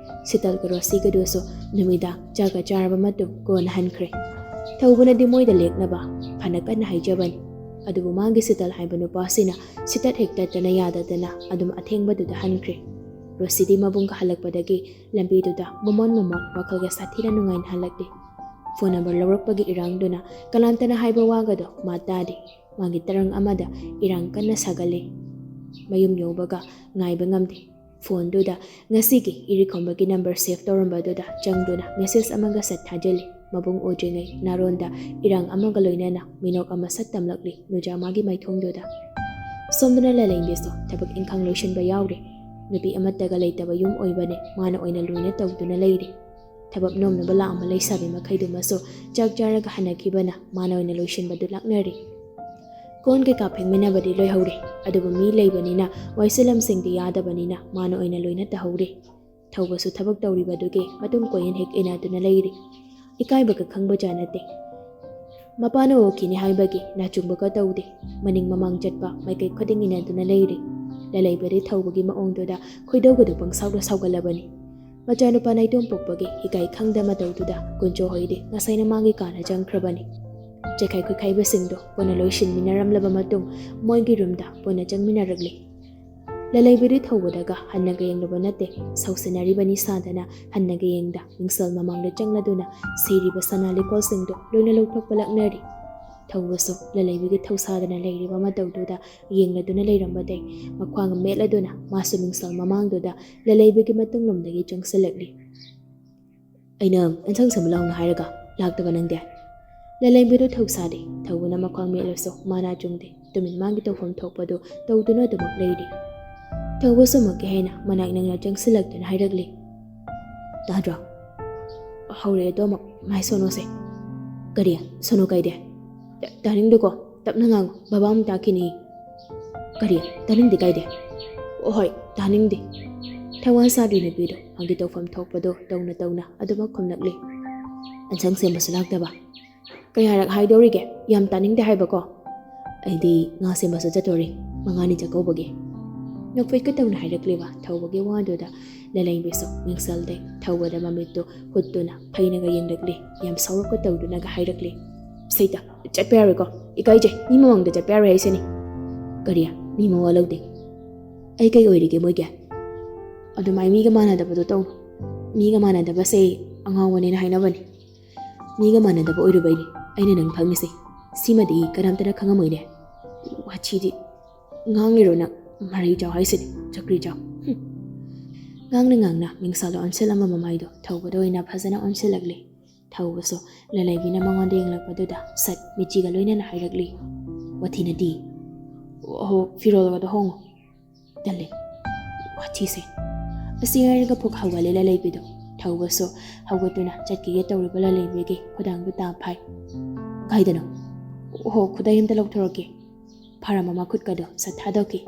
ꯁꯤꯇꯜꯒ ꯔꯣꯁꯤꯒꯗꯨꯁꯨ ꯅꯨꯃꯤꯗꯥꯡ ꯆꯥꯛꯀ ꯆꯥꯔꯕ ꯃꯇꯨꯡ ꯀꯣꯟꯅ ꯍꯟꯈ꯭ꯔꯦ꯫ ꯊꯧꯕꯅꯗꯤ ꯃꯣꯏꯗ ꯂꯦꯛꯅꯕ ꯐꯅ ꯀꯟꯅ ꯍꯥꯏꯖꯕꯅꯤ꯫ ꯑꯗꯨꯕꯨ ꯃꯥꯒꯤ ꯁꯤꯇꯜ ꯍꯥꯏꯕ ꯅꯨꯄꯥꯁꯤꯅ ꯁꯤꯇꯠ ꯍꯦꯛ ꯇꯠꯇꯅ ꯌꯥꯗꯗꯅ ꯑꯗꯨꯝ ꯑꯊꯦꯡꯕꯗꯨꯗ ꯍꯟꯈ꯭ꯔꯦ꯫ ꯔꯣꯁꯤꯗꯤ ꯃꯕꯨꯡꯒ ꯍꯜꯂꯛꯄꯗꯒꯤ ꯂꯝꯕꯤꯗꯨꯗ ꯃꯃꯣꯟ ꯃꯃꯣꯟ ꯋꯥꯈꯜꯒ ꯁꯥꯊꯤꯅ ꯅꯨꯡꯉꯥꯏꯅ ꯍꯜꯂꯛꯂꯦ꯫ ꯐꯣꯟ ꯅꯝꯕꯔ ꯂꯧꯔꯛꯄꯒꯤ ꯏꯔꯥꯡꯗꯨꯅ ꯀꯅꯥꯝꯇꯅ ꯍꯥꯏꯕ ꯋꯥꯒꯗꯣ ꯃꯥ ꯇꯥꯗꯦ꯫ ꯃꯥꯒꯤ ꯇꯔꯪ ꯑꯃꯗ ꯏꯔꯥꯡ ꯀꯟꯅ ꯁꯥꯒꯠꯂꯦ꯫ ꯃꯌꯨꯝ ꯌꯧꯕꯒ ꯉꯥꯏꯕ ꯉꯝꯗꯦ꯫ ꯐꯣꯟꯗꯨꯗ ꯉꯁꯤꯒꯤ ꯏꯔꯤꯈꯣꯝꯕꯒꯤ ꯅꯝꯕꯔ ꯁꯦꯚ ꯇꯧꯔꯝꯕꯗꯨꯗ ꯆꯪꯗꯨꯅ ꯃꯦꯁꯦꯖ ꯑꯃꯒ ꯁꯠ ꯊꯥꯖꯤꯜꯂꯤ꯫ ꯃꯕꯨꯡ ꯎꯗ꯭ꯔꯤꯉꯩ ꯅꯥꯔꯣꯟꯗ ꯏꯔꯥꯡ ꯑꯃꯒ ꯂꯣꯏꯅꯅ ꯃꯤꯅꯣꯛ ꯑꯃ ꯁꯠ ꯇꯝꯂꯛꯂꯤ ꯅꯨꯖꯥꯃꯥꯒꯤ ꯃꯥꯏꯊꯣꯡꯗꯨꯗ꯫ ꯁꯣꯝꯗꯅ ꯂꯂꯩꯕꯤꯁꯨ ꯊꯕꯛ ꯏꯪꯈꯥꯡ ꯂꯣꯏꯁꯤꯟꯕ ꯌꯥꯎꯔꯦ꯫ ꯅꯨꯄꯤ ꯑꯃꯠꯇꯒ ꯂꯩꯇꯕ ꯌꯨꯝ ꯑꯣꯏꯕꯅꯦ, ꯃꯥꯅ ꯑꯣꯏꯅ ꯂꯣꯏꯅ ꯇꯧꯗꯨꯅ ꯂꯩꯔꯦ꯫ ꯊꯕꯛ ꯅꯣꯝꯅꯕ ꯂꯥꯛꯑꯝꯕ ꯂꯩꯁꯥꯕꯤ ꯃꯈꯩꯗꯨꯃꯁꯨ ꯆꯥꯛ ꯆꯥꯔꯒ ꯍꯟꯅꯈꯤꯕꯅ ꯃꯥꯅ ꯑꯣꯏꯅ ꯂꯣꯏꯁꯤꯟꯕꯗꯨ ꯂꯥꯛꯅꯔꯦ꯫ ꯀꯣꯟ ꯀꯩꯀꯥ ꯐꯦꯡꯃꯤꯟꯅꯕꯗꯤ ꯂꯣꯏꯍꯧꯔꯦ, ꯑꯗꯨꯕꯨ ꯃꯤ ꯂꯩꯕꯅꯤꯅ ꯋꯥꯏ ꯁꯤꯠꯂꯝꯁꯤꯡꯗꯤ ꯌꯥꯗꯕꯅꯤꯅ ꯃꯥꯅ ꯑꯣꯏꯅ ꯂꯣꯏꯅ ꯇꯧꯍꯧꯔꯦ꯫ ꯊꯧꯕꯁꯨ ꯊꯕꯛ ꯇꯧꯔꯤꯕꯗꯨꯒꯤ ꯃꯇꯨꯡ ꯀꯣꯏꯌꯦꯟ ꯍꯦꯛ ꯏꯟꯅꯗꯨꯅ ꯂꯩꯔꯤ꯫ ꯏꯀꯥꯏꯕꯒ ꯈꯪꯕꯖꯥꯠ ꯅꯠꯇꯦ꯫ ꯃꯄꯥꯅ ꯑꯣꯈꯤꯅꯤ ꯍꯥꯏꯕꯒꯤ ꯅꯥꯆꯨꯡꯕꯒ ꯇꯧꯗꯦ꯫ ꯃꯅꯤꯡ ꯃꯃꯥꯡ ꯆꯠꯄ ꯃꯥꯏꯀꯩ ꯈꯨꯗꯤꯡ ꯏꯟꯅꯗꯨꯅ ꯂꯩꯔꯤ꯫ ꯂꯂꯩꯕꯗꯤ ꯊꯧꯕꯒꯤ ꯃꯑꯣꯡꯗꯨꯗ ꯈꯣꯏꯗꯧꯒꯗꯨ ꯄꯪꯁꯥꯎꯗ ꯁꯥꯎꯒꯠꯂꯕꯅꯤ꯫ ꯃꯆꯥꯅꯨꯄꯥ ꯅꯥꯏꯇꯣꯝ ꯄꯣꯛꯄꯒꯤ ꯏꯀꯥꯏ ꯈꯪꯗ ꯃꯇꯧꯗꯨꯗ ꯀꯨꯟꯖꯣ ꯍꯣꯏꯗꯤ ꯉꯁꯥꯏꯅ ꯃꯥꯒꯤ ꯀꯥꯅ ꯆꯪꯈ꯭ꯔꯕꯅꯤ꯫ ꯆꯦꯈꯥꯏ ꯈꯨꯠꯈꯥꯏꯕꯁꯤꯡꯗꯣ ꯄꯨꯟꯅ ꯂꯣꯏꯁꯤꯟꯃꯤꯟꯅꯔꯝꯂꯕ ꯃꯇꯨꯡ ꯃꯣꯏꯒꯤ ꯔꯨꯝꯗ ꯄꯨꯟꯅ ꯆꯪꯃꯤꯟꯅꯔꯛꯂꯤ꯫ ꯂꯂꯩꯕꯗꯤ ꯊꯧꯕꯗꯒ ꯍꯟꯅꯒ ꯌꯦꯡꯂꯨꯕ ꯅꯠꯇꯦ, ꯁꯥꯎꯁꯤꯟꯅꯔꯤꯕꯅꯤ ꯁꯥꯗꯅ ꯍꯟꯅꯒ ꯌꯦꯡꯗ ꯃꯤꯡꯁꯦꯜ ꯃꯃꯥꯡꯗ ꯆꯪꯂꯗꯨꯅ ꯁꯤꯔꯤꯕ ꯁꯅꯥ ꯂꯤꯛꯀꯣꯜꯁꯤꯡꯗꯣ ꯂꯣꯏꯅ ꯂꯧꯊꯣꯛꯄ ꯂꯥꯛꯅꯔꯤ꯫ ꯊꯧꯕꯁꯨ ꯂꯂꯩꯕꯒꯤ ꯊꯧꯁꯥꯗꯅ ꯂꯩꯔꯤꯕ ꯃꯇꯧꯗꯨꯗ ꯌꯦꯡꯂꯗꯨꯅ ꯂꯩꯔꯝꯕꯗꯩ ꯃꯈ꯭ꯋꯥꯡ ꯃꯦꯠꯂꯗꯨꯅ ꯃꯥꯁꯨ ꯃꯤꯡꯁꯦꯜ ꯃꯃꯥꯡꯗꯨꯗ ꯂꯂꯩꯕꯒꯤ ꯃꯇꯨꯡꯂꯣꯝꯗꯒꯤ ꯆꯪꯁꯤꯜꯂꯛꯂꯤ꯫ "ꯑꯩꯅ ꯑꯦꯟꯁꯥꯡ ꯁꯦꯝꯕ ꯂꯥꯎꯅ ꯍꯥꯏꯔꯒ ꯂꯥꯛꯇꯕ ꯅꯪꯗꯤ?" ꯂꯂꯩꯕꯗꯨ ꯊꯧꯁꯥꯗꯦ꯫ ꯊꯧꯕꯅ ꯃꯈ꯭ꯋꯥꯡ ꯃꯦꯠꯂꯁꯨ ꯃꯥꯅ ꯆꯨꯝꯗꯦ꯫ ꯇꯨꯃꯤꯟ ꯃꯥꯒꯤ ꯇꯧꯐꯝ ꯊꯣꯛꯄꯗꯨ ꯇꯧꯗꯨꯅ ꯑꯗꯨꯃꯛ ꯂꯩꯔꯤ꯫ ꯊꯧꯕꯁꯨ ꯑꯃꯨꯛꯀ ꯍꯦꯟꯅ ꯃꯅꯥꯛ ꯅꯛꯅ ꯆꯪꯁꯤꯜꯂꯛꯇꯨꯅ ꯍꯥꯏꯔꯛꯂꯤ, "ꯇꯥꯗ꯭ꯔꯣ? ꯍꯧꯔꯛꯑꯦ ꯑꯗꯣ ꯑꯃꯨꯛ ꯃꯥꯏ ꯁꯣꯅꯣꯁꯦ꯫ ꯀꯔꯤ? ꯁꯣꯅꯣ ꯀꯥꯏꯗꯦ? ꯇꯥꯅꯤꯡꯗꯦꯀꯣ, ꯇꯞꯅ ꯉꯥꯡꯉꯨ, ꯕꯕꯥ ꯑꯃꯨꯛ ꯇꯥꯈꯤꯅꯤ꯫" "ꯀꯔꯤ? ꯇꯥꯅꯤꯡꯗꯦ ꯀꯥꯏꯗꯦ?" "ꯑꯣ ꯍꯣꯏ, ꯇꯥꯅꯤꯡꯗꯦ꯫" ꯊꯋꯥ ꯁꯥꯗ꯭ꯔꯤ ꯅꯨꯄꯤꯗꯣ ꯃꯥꯒꯤ ꯇꯧꯐꯝ ꯊꯣꯛꯄꯗꯣ ꯇꯧꯅ ꯇꯧꯅ ꯑꯗꯨꯃꯛ ꯈꯨꯝꯂꯛꯂꯤ꯫ "ꯑꯦꯟꯁꯥꯡ ꯁꯦꯝꯕꯁꯨ ꯂꯥꯛꯇꯕ? ꯀꯌꯥꯔꯛ ꯍꯥꯏꯗꯧꯔꯤꯒꯦ? ꯌꯥꯝ ꯇꯥꯅꯤꯡꯗꯦ ꯍꯥꯏꯕꯀꯣ꯫ ꯑꯩꯗꯤ ꯉꯥ ꯁꯦꯝꯕꯁꯨ ꯆꯠꯇꯣꯔꯤ, ꯃꯉꯥꯅꯤ ꯆꯥꯛꯀꯧꯕꯒꯤ꯫" ꯅꯣꯛꯐꯦꯠꯀ ꯇꯧꯅ ꯍꯥꯏꯔꯛꯂꯤꯕ ꯊꯧꯕꯒꯤ ꯋꯥꯗꯨꯗ ꯂꯂꯩꯕꯤꯁꯨ ꯃꯤꯡꯁꯦꯜꯗꯩ ꯊꯧꯕꯗ ꯃꯃꯤꯠꯇꯨ ꯍꯨꯠꯇꯨꯅ ꯐꯩꯅꯒ ꯌꯦꯡꯂꯛꯂꯤ꯫ ꯌꯥꯝ ꯁꯥꯎꯔꯛꯀ ꯇꯧꯗꯨꯅꯒ ꯍꯥꯏꯔꯛꯂꯤ, "ꯁꯩꯇ, ꯆꯠꯄ ꯌꯥꯔꯣꯏꯀꯣ, ꯏꯀꯥꯏꯖꯩ, ꯃꯤ ꯃꯃꯥꯡꯗ ꯆꯠꯄ ꯌꯥꯔꯣꯏ ꯍꯥꯏꯁꯤꯅꯤ"꯫ "ꯀꯔꯤ? ꯃꯤ ꯃꯋꯥ ꯂꯧꯗꯦ? ꯑꯩ ꯀꯩ ꯑꯣꯏꯔꯤꯒꯦ ꯃꯣꯏꯒꯤ?" "ꯑꯗꯨꯃꯥꯏ ꯃꯤꯒ ꯃꯥꯟꯅꯗꯕꯗꯣ ꯇꯧꯅꯨ꯫ ꯃꯤꯒ ꯃꯥꯟꯅꯗꯕꯁꯦ ꯑꯉꯥꯎꯕꯅꯦꯅ ꯍꯥꯏꯅꯕꯅꯤ꯫ ꯃꯤꯒ ꯃꯥꯟꯅꯗꯕ ꯑꯣꯏꯔꯨꯕꯩꯅꯤ ꯑꯩꯅ ꯅꯪ ꯐꯪꯉꯤꯁꯦ꯫ ꯁꯤꯃꯗꯤ ꯀꯅꯥꯝꯇꯅ ꯈꯪꯉꯝꯃꯣꯏꯅꯦ꯫ ꯋꯥꯊꯤꯗꯤ꯫ ꯉꯥꯡꯂꯤꯔꯣ ꯅꯪ? ꯃꯔꯩ ꯆꯥꯎ ꯍꯥꯏꯁꯤꯅꯤ, ꯆꯀ꯭ꯔꯤ ꯆꯥꯎ꯫ ꯍꯨꯝ꯫ ꯉꯥꯡꯅ ꯉꯥꯡꯅ ꯃꯤꯡꯁꯦꯜꯗ ꯑꯣꯟꯁꯤꯜꯂꯝꯕ ꯃꯃꯥꯏꯗꯣ ꯊꯧꯕꯗ ꯑꯣꯏꯅ ꯐꯖꯅ ꯑꯣꯟꯁꯤꯜꯂꯛꯂꯤ꯫ ꯊꯧꯕꯁꯨ ꯂꯂꯩꯕꯤꯅ ꯃꯉꯣꯟꯗ ꯌꯦꯡꯂꯛꯄꯗꯨꯗ ꯁꯠ ꯃꯤꯆꯤꯒ ꯂꯣꯏꯅꯅ ꯍꯥꯏꯔꯛꯂꯤ, "ꯋꯥꯊꯤ ꯅꯠꯇꯤ꯫ ꯑꯣꯍꯣ, ꯐꯤꯔꯣꯜꯒꯗꯣ ꯍꯣꯡꯉꯣ꯫ ꯇꯜꯂꯦ꯫ ꯋꯥꯊꯤꯁꯦ"꯫ ꯑꯁꯤ ꯍꯥꯏꯔꯒ ꯐꯨꯛ ꯍꯧꯒꯠꯂꯦ ꯂꯂꯩꯕꯤꯗꯣ꯫ ꯊꯧꯕꯁꯨ ꯍꯧꯒꯠꯇꯨꯅ ꯆꯠꯈꯤꯒꯦ ꯇꯧꯔꯤꯕ ꯂꯂꯩꯕꯤꯒꯤ ꯈꯨꯗꯥꯡꯗꯨ ꯇꯥ ꯐꯥꯏ꯫ "ꯀꯥꯏꯗꯅꯣ? ꯑꯣꯍꯣ, ꯈꯨꯗꯩ ꯑꯝꯇ ꯂꯧꯊꯣꯔꯛꯀꯦ"꯫ ꯐꯔꯝꯕ ꯃꯈꯨꯠꯀꯗꯣ ꯁꯠ ꯊꯥꯗꯣꯛꯈꯤ꯫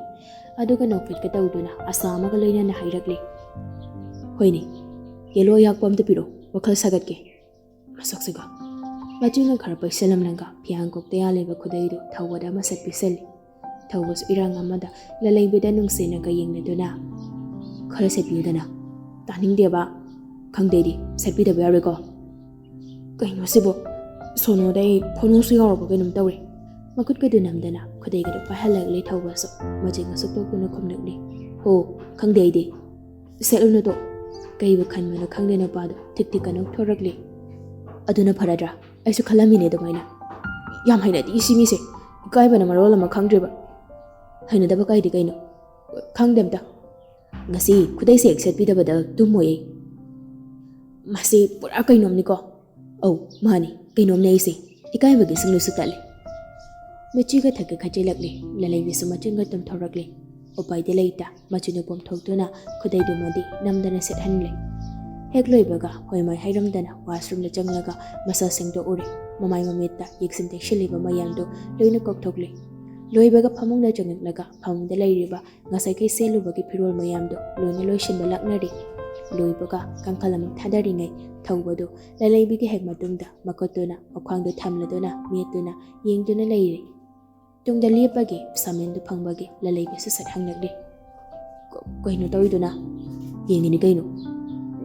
ꯑꯗꯨꯒ ꯅꯣꯛꯐꯦꯠꯀ ꯇꯧꯗꯨꯅ ꯑꯁꯥ ꯑꯃꯒ ꯂꯣꯏꯅꯅ ꯍꯥꯏꯔꯛꯂꯤ, "ꯍꯣꯏꯅꯦ, ꯌꯦꯂꯣ ꯑꯌꯥꯛꯄ ꯑꯝꯇ ꯄꯤꯔꯛꯑꯣ, ꯋꯥꯈꯜ ꯁꯥꯒꯠꯀꯦ"꯫ ꯃꯁꯛꯁꯤꯒ꯫ ꯃꯆꯤꯟꯒ ꯈꯔ ꯄꯩꯁꯜꯂꯝꯂꯒ ꯐꯤꯌꯥꯡꯀꯣꯛꯇ ꯌꯥꯜꯂꯤꯕ ꯈꯨꯗꯩꯗꯨ ꯊꯧꯕꯗ ꯑꯃ ꯁꯠ ꯄꯤꯁꯜꯂꯤ꯫ ꯊꯧꯕꯁꯨ ꯏꯔꯥꯡ ꯑꯃꯗ ꯂꯂꯩꯕꯤꯗ ꯅꯨꯡꯁꯤꯅꯒ ꯌꯦꯡꯅꯗꯨꯅ, "ꯈꯔ ꯁꯦꯠꯄꯤꯌꯨꯗꯅ"꯫ "ꯇꯥꯅꯤꯡꯗꯦꯕ꯫ ꯈꯪꯗꯦ ꯑꯩꯗꯤ, ꯁꯦꯠꯄꯤꯗꯕ ꯌꯥꯔꯣꯏꯀꯣ"꯫ "ꯀꯩꯅꯣ ꯁꯤꯕꯣ? ꯁꯣꯅꯣꯗ ꯑꯩ ꯐꯣꯅꯣꯁꯨ ꯌꯥꯎꯔꯕ ꯀꯩꯅꯣꯝ ꯇꯧꯔꯦ"꯫ ꯃꯈꯨꯠꯀꯗꯨ ꯅꯝꯗꯅ ꯈꯨꯗꯩꯒꯗꯨ ꯄꯥꯏꯍꯜꯂꯛꯂꯦ ꯊꯧꯕꯁꯨ꯫ ꯃꯆꯤꯟꯒ ꯁꯨꯛꯇꯣꯛꯇꯨꯅ ꯈꯨꯝꯂꯛꯂꯤ, "ꯍꯣ, ꯈꯪꯗꯦ ꯑꯩꯗꯤ꯫ ꯁꯦꯠꯂꯨꯅꯨ ꯇꯣ"꯫ ꯀꯩꯕꯨ ꯈꯟꯕꯅꯣ ꯈꯪꯗꯦ ꯅꯨꯄꯥꯗꯣ ꯊꯤꯛ ꯊꯤꯛꯀ ꯅꯣꯛꯊꯣꯔꯛꯂꯤ꯫ "ꯑꯗꯨꯅ ꯐꯔꯗ꯭ꯔꯥ? ꯑꯩꯁꯨ ꯈꯜꯂꯝꯃꯤꯅꯦ ꯑꯗꯨꯃꯥꯏꯅ꯫ ꯌꯥꯝ ꯍꯩꯅꯗꯦ ꯁꯤ ꯃꯤꯁꯦ꯫ ꯏꯀꯥꯏꯕꯅ ꯃꯔꯣꯜ ꯑꯃ ꯈꯪꯗ꯭ꯔꯤꯕ"꯫ "ꯍꯩꯅꯗꯕ ꯀꯥꯏꯗꯤ ꯀꯩꯅꯣ? ꯈꯪꯗꯦ ꯑꯝꯇ꯫ ꯉꯁꯤ ꯈꯨꯗꯩꯁꯦ ꯍꯦꯛ ꯁꯦꯠꯄꯤꯗꯕꯗ ꯇꯨꯝꯃꯣꯏ ꯑꯩ꯫ ꯃꯁꯤ ꯄꯨꯔꯥ ꯀꯩꯅꯣꯝꯅꯤꯀꯣ"꯫ "ꯑꯧ, ꯃꯥꯅꯤ, ꯀꯩꯅꯣꯝꯅꯦ ꯑꯩꯁꯦ꯫ ꯏꯀꯥꯏꯕꯒꯤ ꯁꯤꯡꯂꯨꯁꯨ ꯇꯠꯂꯦ"꯫ ꯃꯆꯤꯒ ꯊꯛꯀ ꯈꯠꯆꯤꯜꯂꯛꯂꯦ꯫ ꯂꯂꯩꯕꯤꯁꯨ ꯃꯆꯤꯟꯒ ꯇꯨꯝꯊꯣꯔꯛꯂꯦ꯫ ꯎꯄꯥꯏꯗꯤ ꯂꯩꯇ꯫ ꯃꯆꯤꯟꯗꯨ ꯄꯣꯝꯊꯣꯛꯇꯨꯅ ꯈꯨꯗꯩꯗꯨꯃꯗꯤ ꯅꯝꯗꯅ ꯁꯦꯠꯍꯟꯂꯦ꯫ ꯍꯦꯛ ꯂꯣꯏꯕꯒ ꯍꯣꯏꯃꯥꯏ ꯍꯥꯏꯔꯝꯗꯅ ꯋꯥꯁꯔꯨꯝꯗ ꯆꯪꯂꯒ ꯃꯁꯥ ꯁꯦꯡꯗꯣꯛꯎꯔꯦ꯫ ꯃꯃꯥꯏ ꯃꯃꯤꯠꯇ ꯌꯦꯛꯁꯤꯟ ꯇꯩꯁꯤꯜꯂꯤꯕ ꯃꯌꯥꯝꯗꯨ ꯂꯣꯏꯅ ꯀꯣꯛꯊꯣꯛꯂꯦ꯫ ꯂꯣꯏꯕꯒ ꯐꯃꯨꯡꯗ ꯆꯪꯂꯛꯂꯒ ꯐꯃꯨꯡꯗ ꯂꯩꯔꯤꯕ ꯉꯁꯥꯏꯈꯩ ꯁꯦꯠꯂꯨꯕꯒꯤ ꯐꯤꯔꯣꯜ ꯃꯌꯥꯝꯗꯨ ꯂꯣꯏꯅ ꯂꯣꯏꯁꯤꯟꯕ ꯂꯥꯛꯅꯔꯤ꯫ ꯂꯣꯏꯕꯒ ꯀꯥꯡꯈꯜ ꯑꯃꯨꯛ ꯊꯥꯗꯔꯤꯉꯩ ꯊꯧꯕꯗꯨ ꯂꯂꯩꯕꯤꯒꯤ ꯍꯦꯛ ꯃꯇꯨꯡꯗ ꯃꯈꯨꯠꯇꯨꯅ ꯃꯈ꯭ꯋꯥꯡꯗꯨ ꯊꯝꯂꯗꯨꯅ ꯃꯦꯠꯇꯨꯅ ꯌꯦꯡꯗꯨꯅ ꯂꯩꯔꯤ꯫ ꯇꯨꯡꯗ ꯂꯦꯞꯄꯒꯤ ꯁꯥꯃꯦꯟꯗꯨ ꯐꯪꯕꯒꯤ ꯂꯂꯩꯕꯤꯁꯨ ꯁꯠ ꯍꯪꯂꯛꯂꯤ, "ꯀ-, ꯀꯩꯅꯣ ꯇꯧꯔꯤꯗꯨꯅ?" "ꯌꯦꯡꯉꯤꯅꯤ ꯀꯩꯅꯣ꯫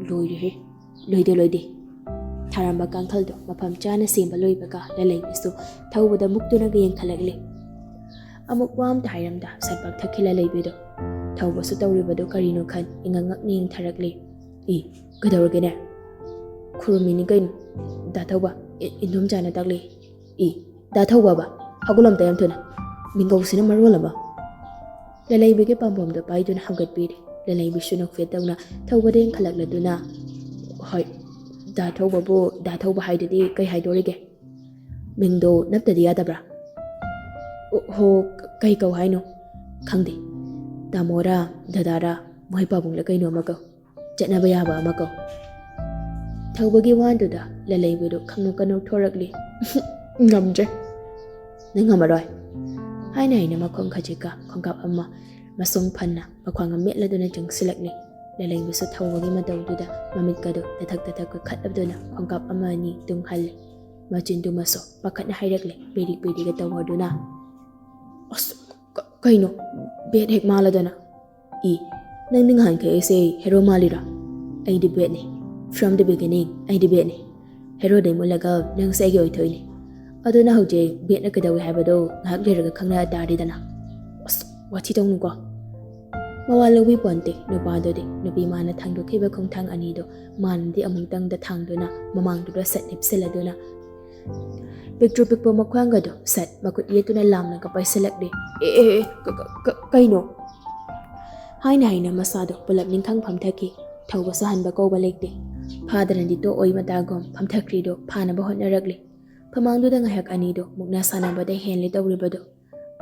ꯂꯣꯏꯔꯦꯍꯦ꯫ ꯂꯣꯏꯗꯦ, ꯂꯣꯏꯗꯦ"꯫ ꯊꯥꯔꯝꯕ ꯀꯥꯡꯈꯜꯗꯣ ꯃꯐꯝ ꯆꯥꯅ ꯁꯦꯝꯕ ꯂꯣꯏꯕꯒ ꯂꯂꯩꯕꯤꯁꯨ ꯊꯧꯕꯗ ꯃꯨꯛꯇꯨꯅꯒ ꯌꯦꯡꯈꯠꯂꯛꯂꯦ꯫ ꯑꯃꯨꯛ ꯋꯥ ꯑꯝꯇ ꯍꯥꯏꯔꯝꯗ ꯁꯠ ꯄꯥꯛꯊꯛꯈꯤ ꯂꯂꯩꯕꯤꯗꯣ꯫ ꯊꯧꯕꯁꯨ ꯇꯧꯔꯤꯕꯗꯣ ꯀꯔꯤꯅꯣ ꯈꯟ ꯏꯉꯛ ꯉꯛꯅ ꯌꯦꯡꯊꯔꯛꯂꯦ꯫ "ꯏ, ꯀꯩꯗꯧꯔꯒꯦꯅꯦ?" "ꯈꯨꯔꯨꯝꯃꯤꯅꯤ ꯀꯩꯅꯣ, ꯗꯥ ꯊꯧꯕ, ꯏ-, ꯏꯟꯗꯣꯝꯆꯥꯅ ꯇꯥꯛꯂꯛꯏ"꯫ "ꯏ, ꯗꯥ ꯊꯧꯕꯕ? ꯍꯧꯒꯠꯂꯣ ꯑꯝꯇ ꯌꯥꯝ ꯊꯨꯅ꯫ ꯃꯤꯡꯒꯧꯁꯤꯅ ꯃꯔꯣꯜ ꯑꯃ"꯫ ꯂꯂꯩꯕꯤꯒꯤ ꯄꯥꯝꯕꯣꯝꯗꯣ ꯄꯥꯏꯗꯨꯅ ꯍꯧꯒꯠꯄꯤꯔꯦ꯫ ꯂꯂꯩꯕꯤꯁꯨ ꯅꯣꯛꯐꯦꯠ ꯇꯧꯅ ꯊꯧꯕꯗ ꯌꯦꯡꯈꯠꯂꯛꯂꯗꯨꯅ, "ꯍꯣꯏ, ꯗꯥ ꯊꯧꯕꯕꯨ ꯗꯥ ꯊꯧꯕ ꯍꯥꯏꯗꯨꯗꯤ ꯀꯩ ꯍꯥꯏꯗꯣꯔꯤꯒꯦ? ꯃꯤꯡꯗꯣ ꯅꯞꯇꯗꯤ ꯌꯥꯗꯕ꯭ꯔꯥ?" "ꯑꯣ ꯍꯣ, ꯀꯩ ꯀꯧ ꯍꯥꯏꯅꯣ?" "ꯈꯪꯗꯦ, ꯇꯥꯃꯣꯔꯥ ꯗꯗꯥꯔꯥ ꯃꯣꯏ ꯄꯥꯕꯨꯡꯂ ꯀꯩꯅꯣ ꯑꯃ ꯀꯧ꯫ ꯆꯠꯅꯕ ꯌꯥꯕ ꯑꯃ ꯀꯧ"꯫ ꯊꯧꯕꯒꯤ ꯋꯥꯗꯨꯗ ꯂꯂꯩꯕꯤꯗꯨ ꯈꯪꯅꯣꯛꯀ ꯅꯣꯛꯊꯣꯔꯛꯂꯤ꯫ "ꯉꯝꯗ꯭ꯔꯦ"꯫ "ꯅꯪ ꯉꯝꯃꯔꯣꯏ"꯫ ꯍꯥꯏꯅ ꯍꯥꯏꯅ ꯃꯈꯣꯡ ꯈꯖꯤꯛꯀ ꯈꯣꯡꯀꯥꯞ ꯑꯃ ꯃꯁꯣꯡ ꯐꯟꯅ ꯃꯈ꯭ꯋꯥꯡ ꯑꯃ ꯃꯦꯠꯂꯗꯨꯅ ꯆꯪꯁꯤꯜꯂꯛꯂꯤ꯫ ꯂꯂꯩꯕꯤꯁꯨ ꯊꯧꯕꯒꯤ ꯃꯇꯧꯗꯨꯗ ꯃꯃꯤꯠꯀꯗꯨ ꯇꯊꯛ ꯇꯊꯛ ꯀꯛꯈꯠꯂꯗꯨꯅ ꯈꯣꯡꯀꯥꯞ ꯑꯃ ꯑꯅꯤ ꯇꯨꯡꯍꯜꯂꯤ꯫ ꯃꯆꯤꯟꯗꯨꯃꯁꯨ ꯄꯥꯈꯠꯅ ꯍꯥꯏꯔꯛꯂꯦ, ꯕꯦꯔꯤꯛ ꯕꯦꯔꯤꯛꯒ ꯇꯧꯔꯗꯨꯅ꯫ "ꯑꯁ, ꯀ-, ꯀꯩꯅꯣ? ꯕꯦꯠ ꯍꯦꯛ ꯃꯥꯜꯂꯗꯅ"꯫ "ꯏ, ꯅꯪꯗꯤ ꯉꯍꯥꯟꯈꯩ ꯑꯩꯁꯦ ꯍꯦꯔꯣ ꯃꯥꯜꯂꯤꯔꯣ? ꯑꯩꯗꯤ ꯕꯦꯠꯅꯤ꯫ From the beginning, ꯑꯩꯗꯤ ꯕꯦꯠꯅꯤ꯫ ꯍꯦꯔꯣꯗꯩ ꯃꯨꯜꯂꯒ ꯅꯪꯁꯦ ꯑꯩꯒꯤ ꯑꯣꯏꯊꯣꯛꯏꯅꯤ꯫ ꯑꯗꯨꯅ ꯍꯧꯖꯤꯛ ꯕꯦꯠꯅ ꯀꯩꯗꯧꯏ ꯍꯥꯏꯕꯗꯣ ꯉꯥꯏꯍꯥꯛ ꯂꯩꯔꯒ ꯈꯪꯅ ꯇꯥꯔꯦꯗꯅ"꯫ "ꯑꯁ, ꯋꯥꯊꯤ ꯇꯧꯅꯨꯀꯣ"꯫ ꯃꯋꯥ ꯂꯧꯕꯤ ꯄꯣꯟꯇꯦ ꯅꯨꯄꯥꯗꯨꯗꯤ꯫ ꯅꯨꯄꯤ ꯃꯥꯅ ꯊꯥꯡꯗꯣꯛꯈꯤꯕ ꯈꯣꯡꯊꯥꯡ ꯑꯅꯤꯗꯣ ꯃꯥꯅꯗꯤ ꯑꯃꯨꯛꯇꯪꯗ ꯊꯥꯡꯗꯨꯅ ꯃꯃꯥꯡꯗꯨꯗ ꯁꯠ ꯂꯦꯞꯁꯤꯜꯂꯗꯨꯅ ꯄꯤꯛꯇ꯭ꯔꯨ ꯄꯤꯛꯄ ꯃꯈ꯭ꯋꯥꯡꯒꯗꯣ ꯁꯠ ꯃꯈꯨꯠ ꯌꯦꯠꯇꯨꯅ ꯂꯥꯝꯅꯒ ꯄꯥꯏꯁꯤꯜꯂꯛꯂꯦ꯫ "ꯑꯦ, ꯑꯦ, ꯑꯦ, ꯀ-, ꯀ-, ꯀ-, ꯀꯩꯅꯣ?" ꯍꯥꯏꯅ ꯍꯥꯏꯅ ꯃꯁꯥꯗꯣ ꯄꯨꯂꯞ ꯅꯤꯡꯈꯪ ꯐꯝꯊꯈꯤ꯫ ꯊꯧꯕꯁꯨ ꯍꯟꯕ ꯀꯧꯕ ꯂꯩꯇꯦ꯫ ꯐꯥꯗꯅꯗꯤ ꯇꯣꯛꯑꯣꯏ ꯃꯇꯥꯒꯨꯝ ꯐꯝꯊꯈ꯭ꯔꯤꯗꯣ ꯐꯥꯅꯕ ꯍꯣꯠꯅꯔꯛꯂꯦ꯫ ꯐꯃꯥꯡꯗꯨꯗ ꯉꯥꯏꯍꯥꯛ ꯑꯅꯤꯗꯣ ꯃꯨꯛꯅ ꯁꯥꯟꯅꯕꯗ ꯍꯦꯜꯂꯦ ꯇꯧꯔꯤꯕꯗꯣ꯫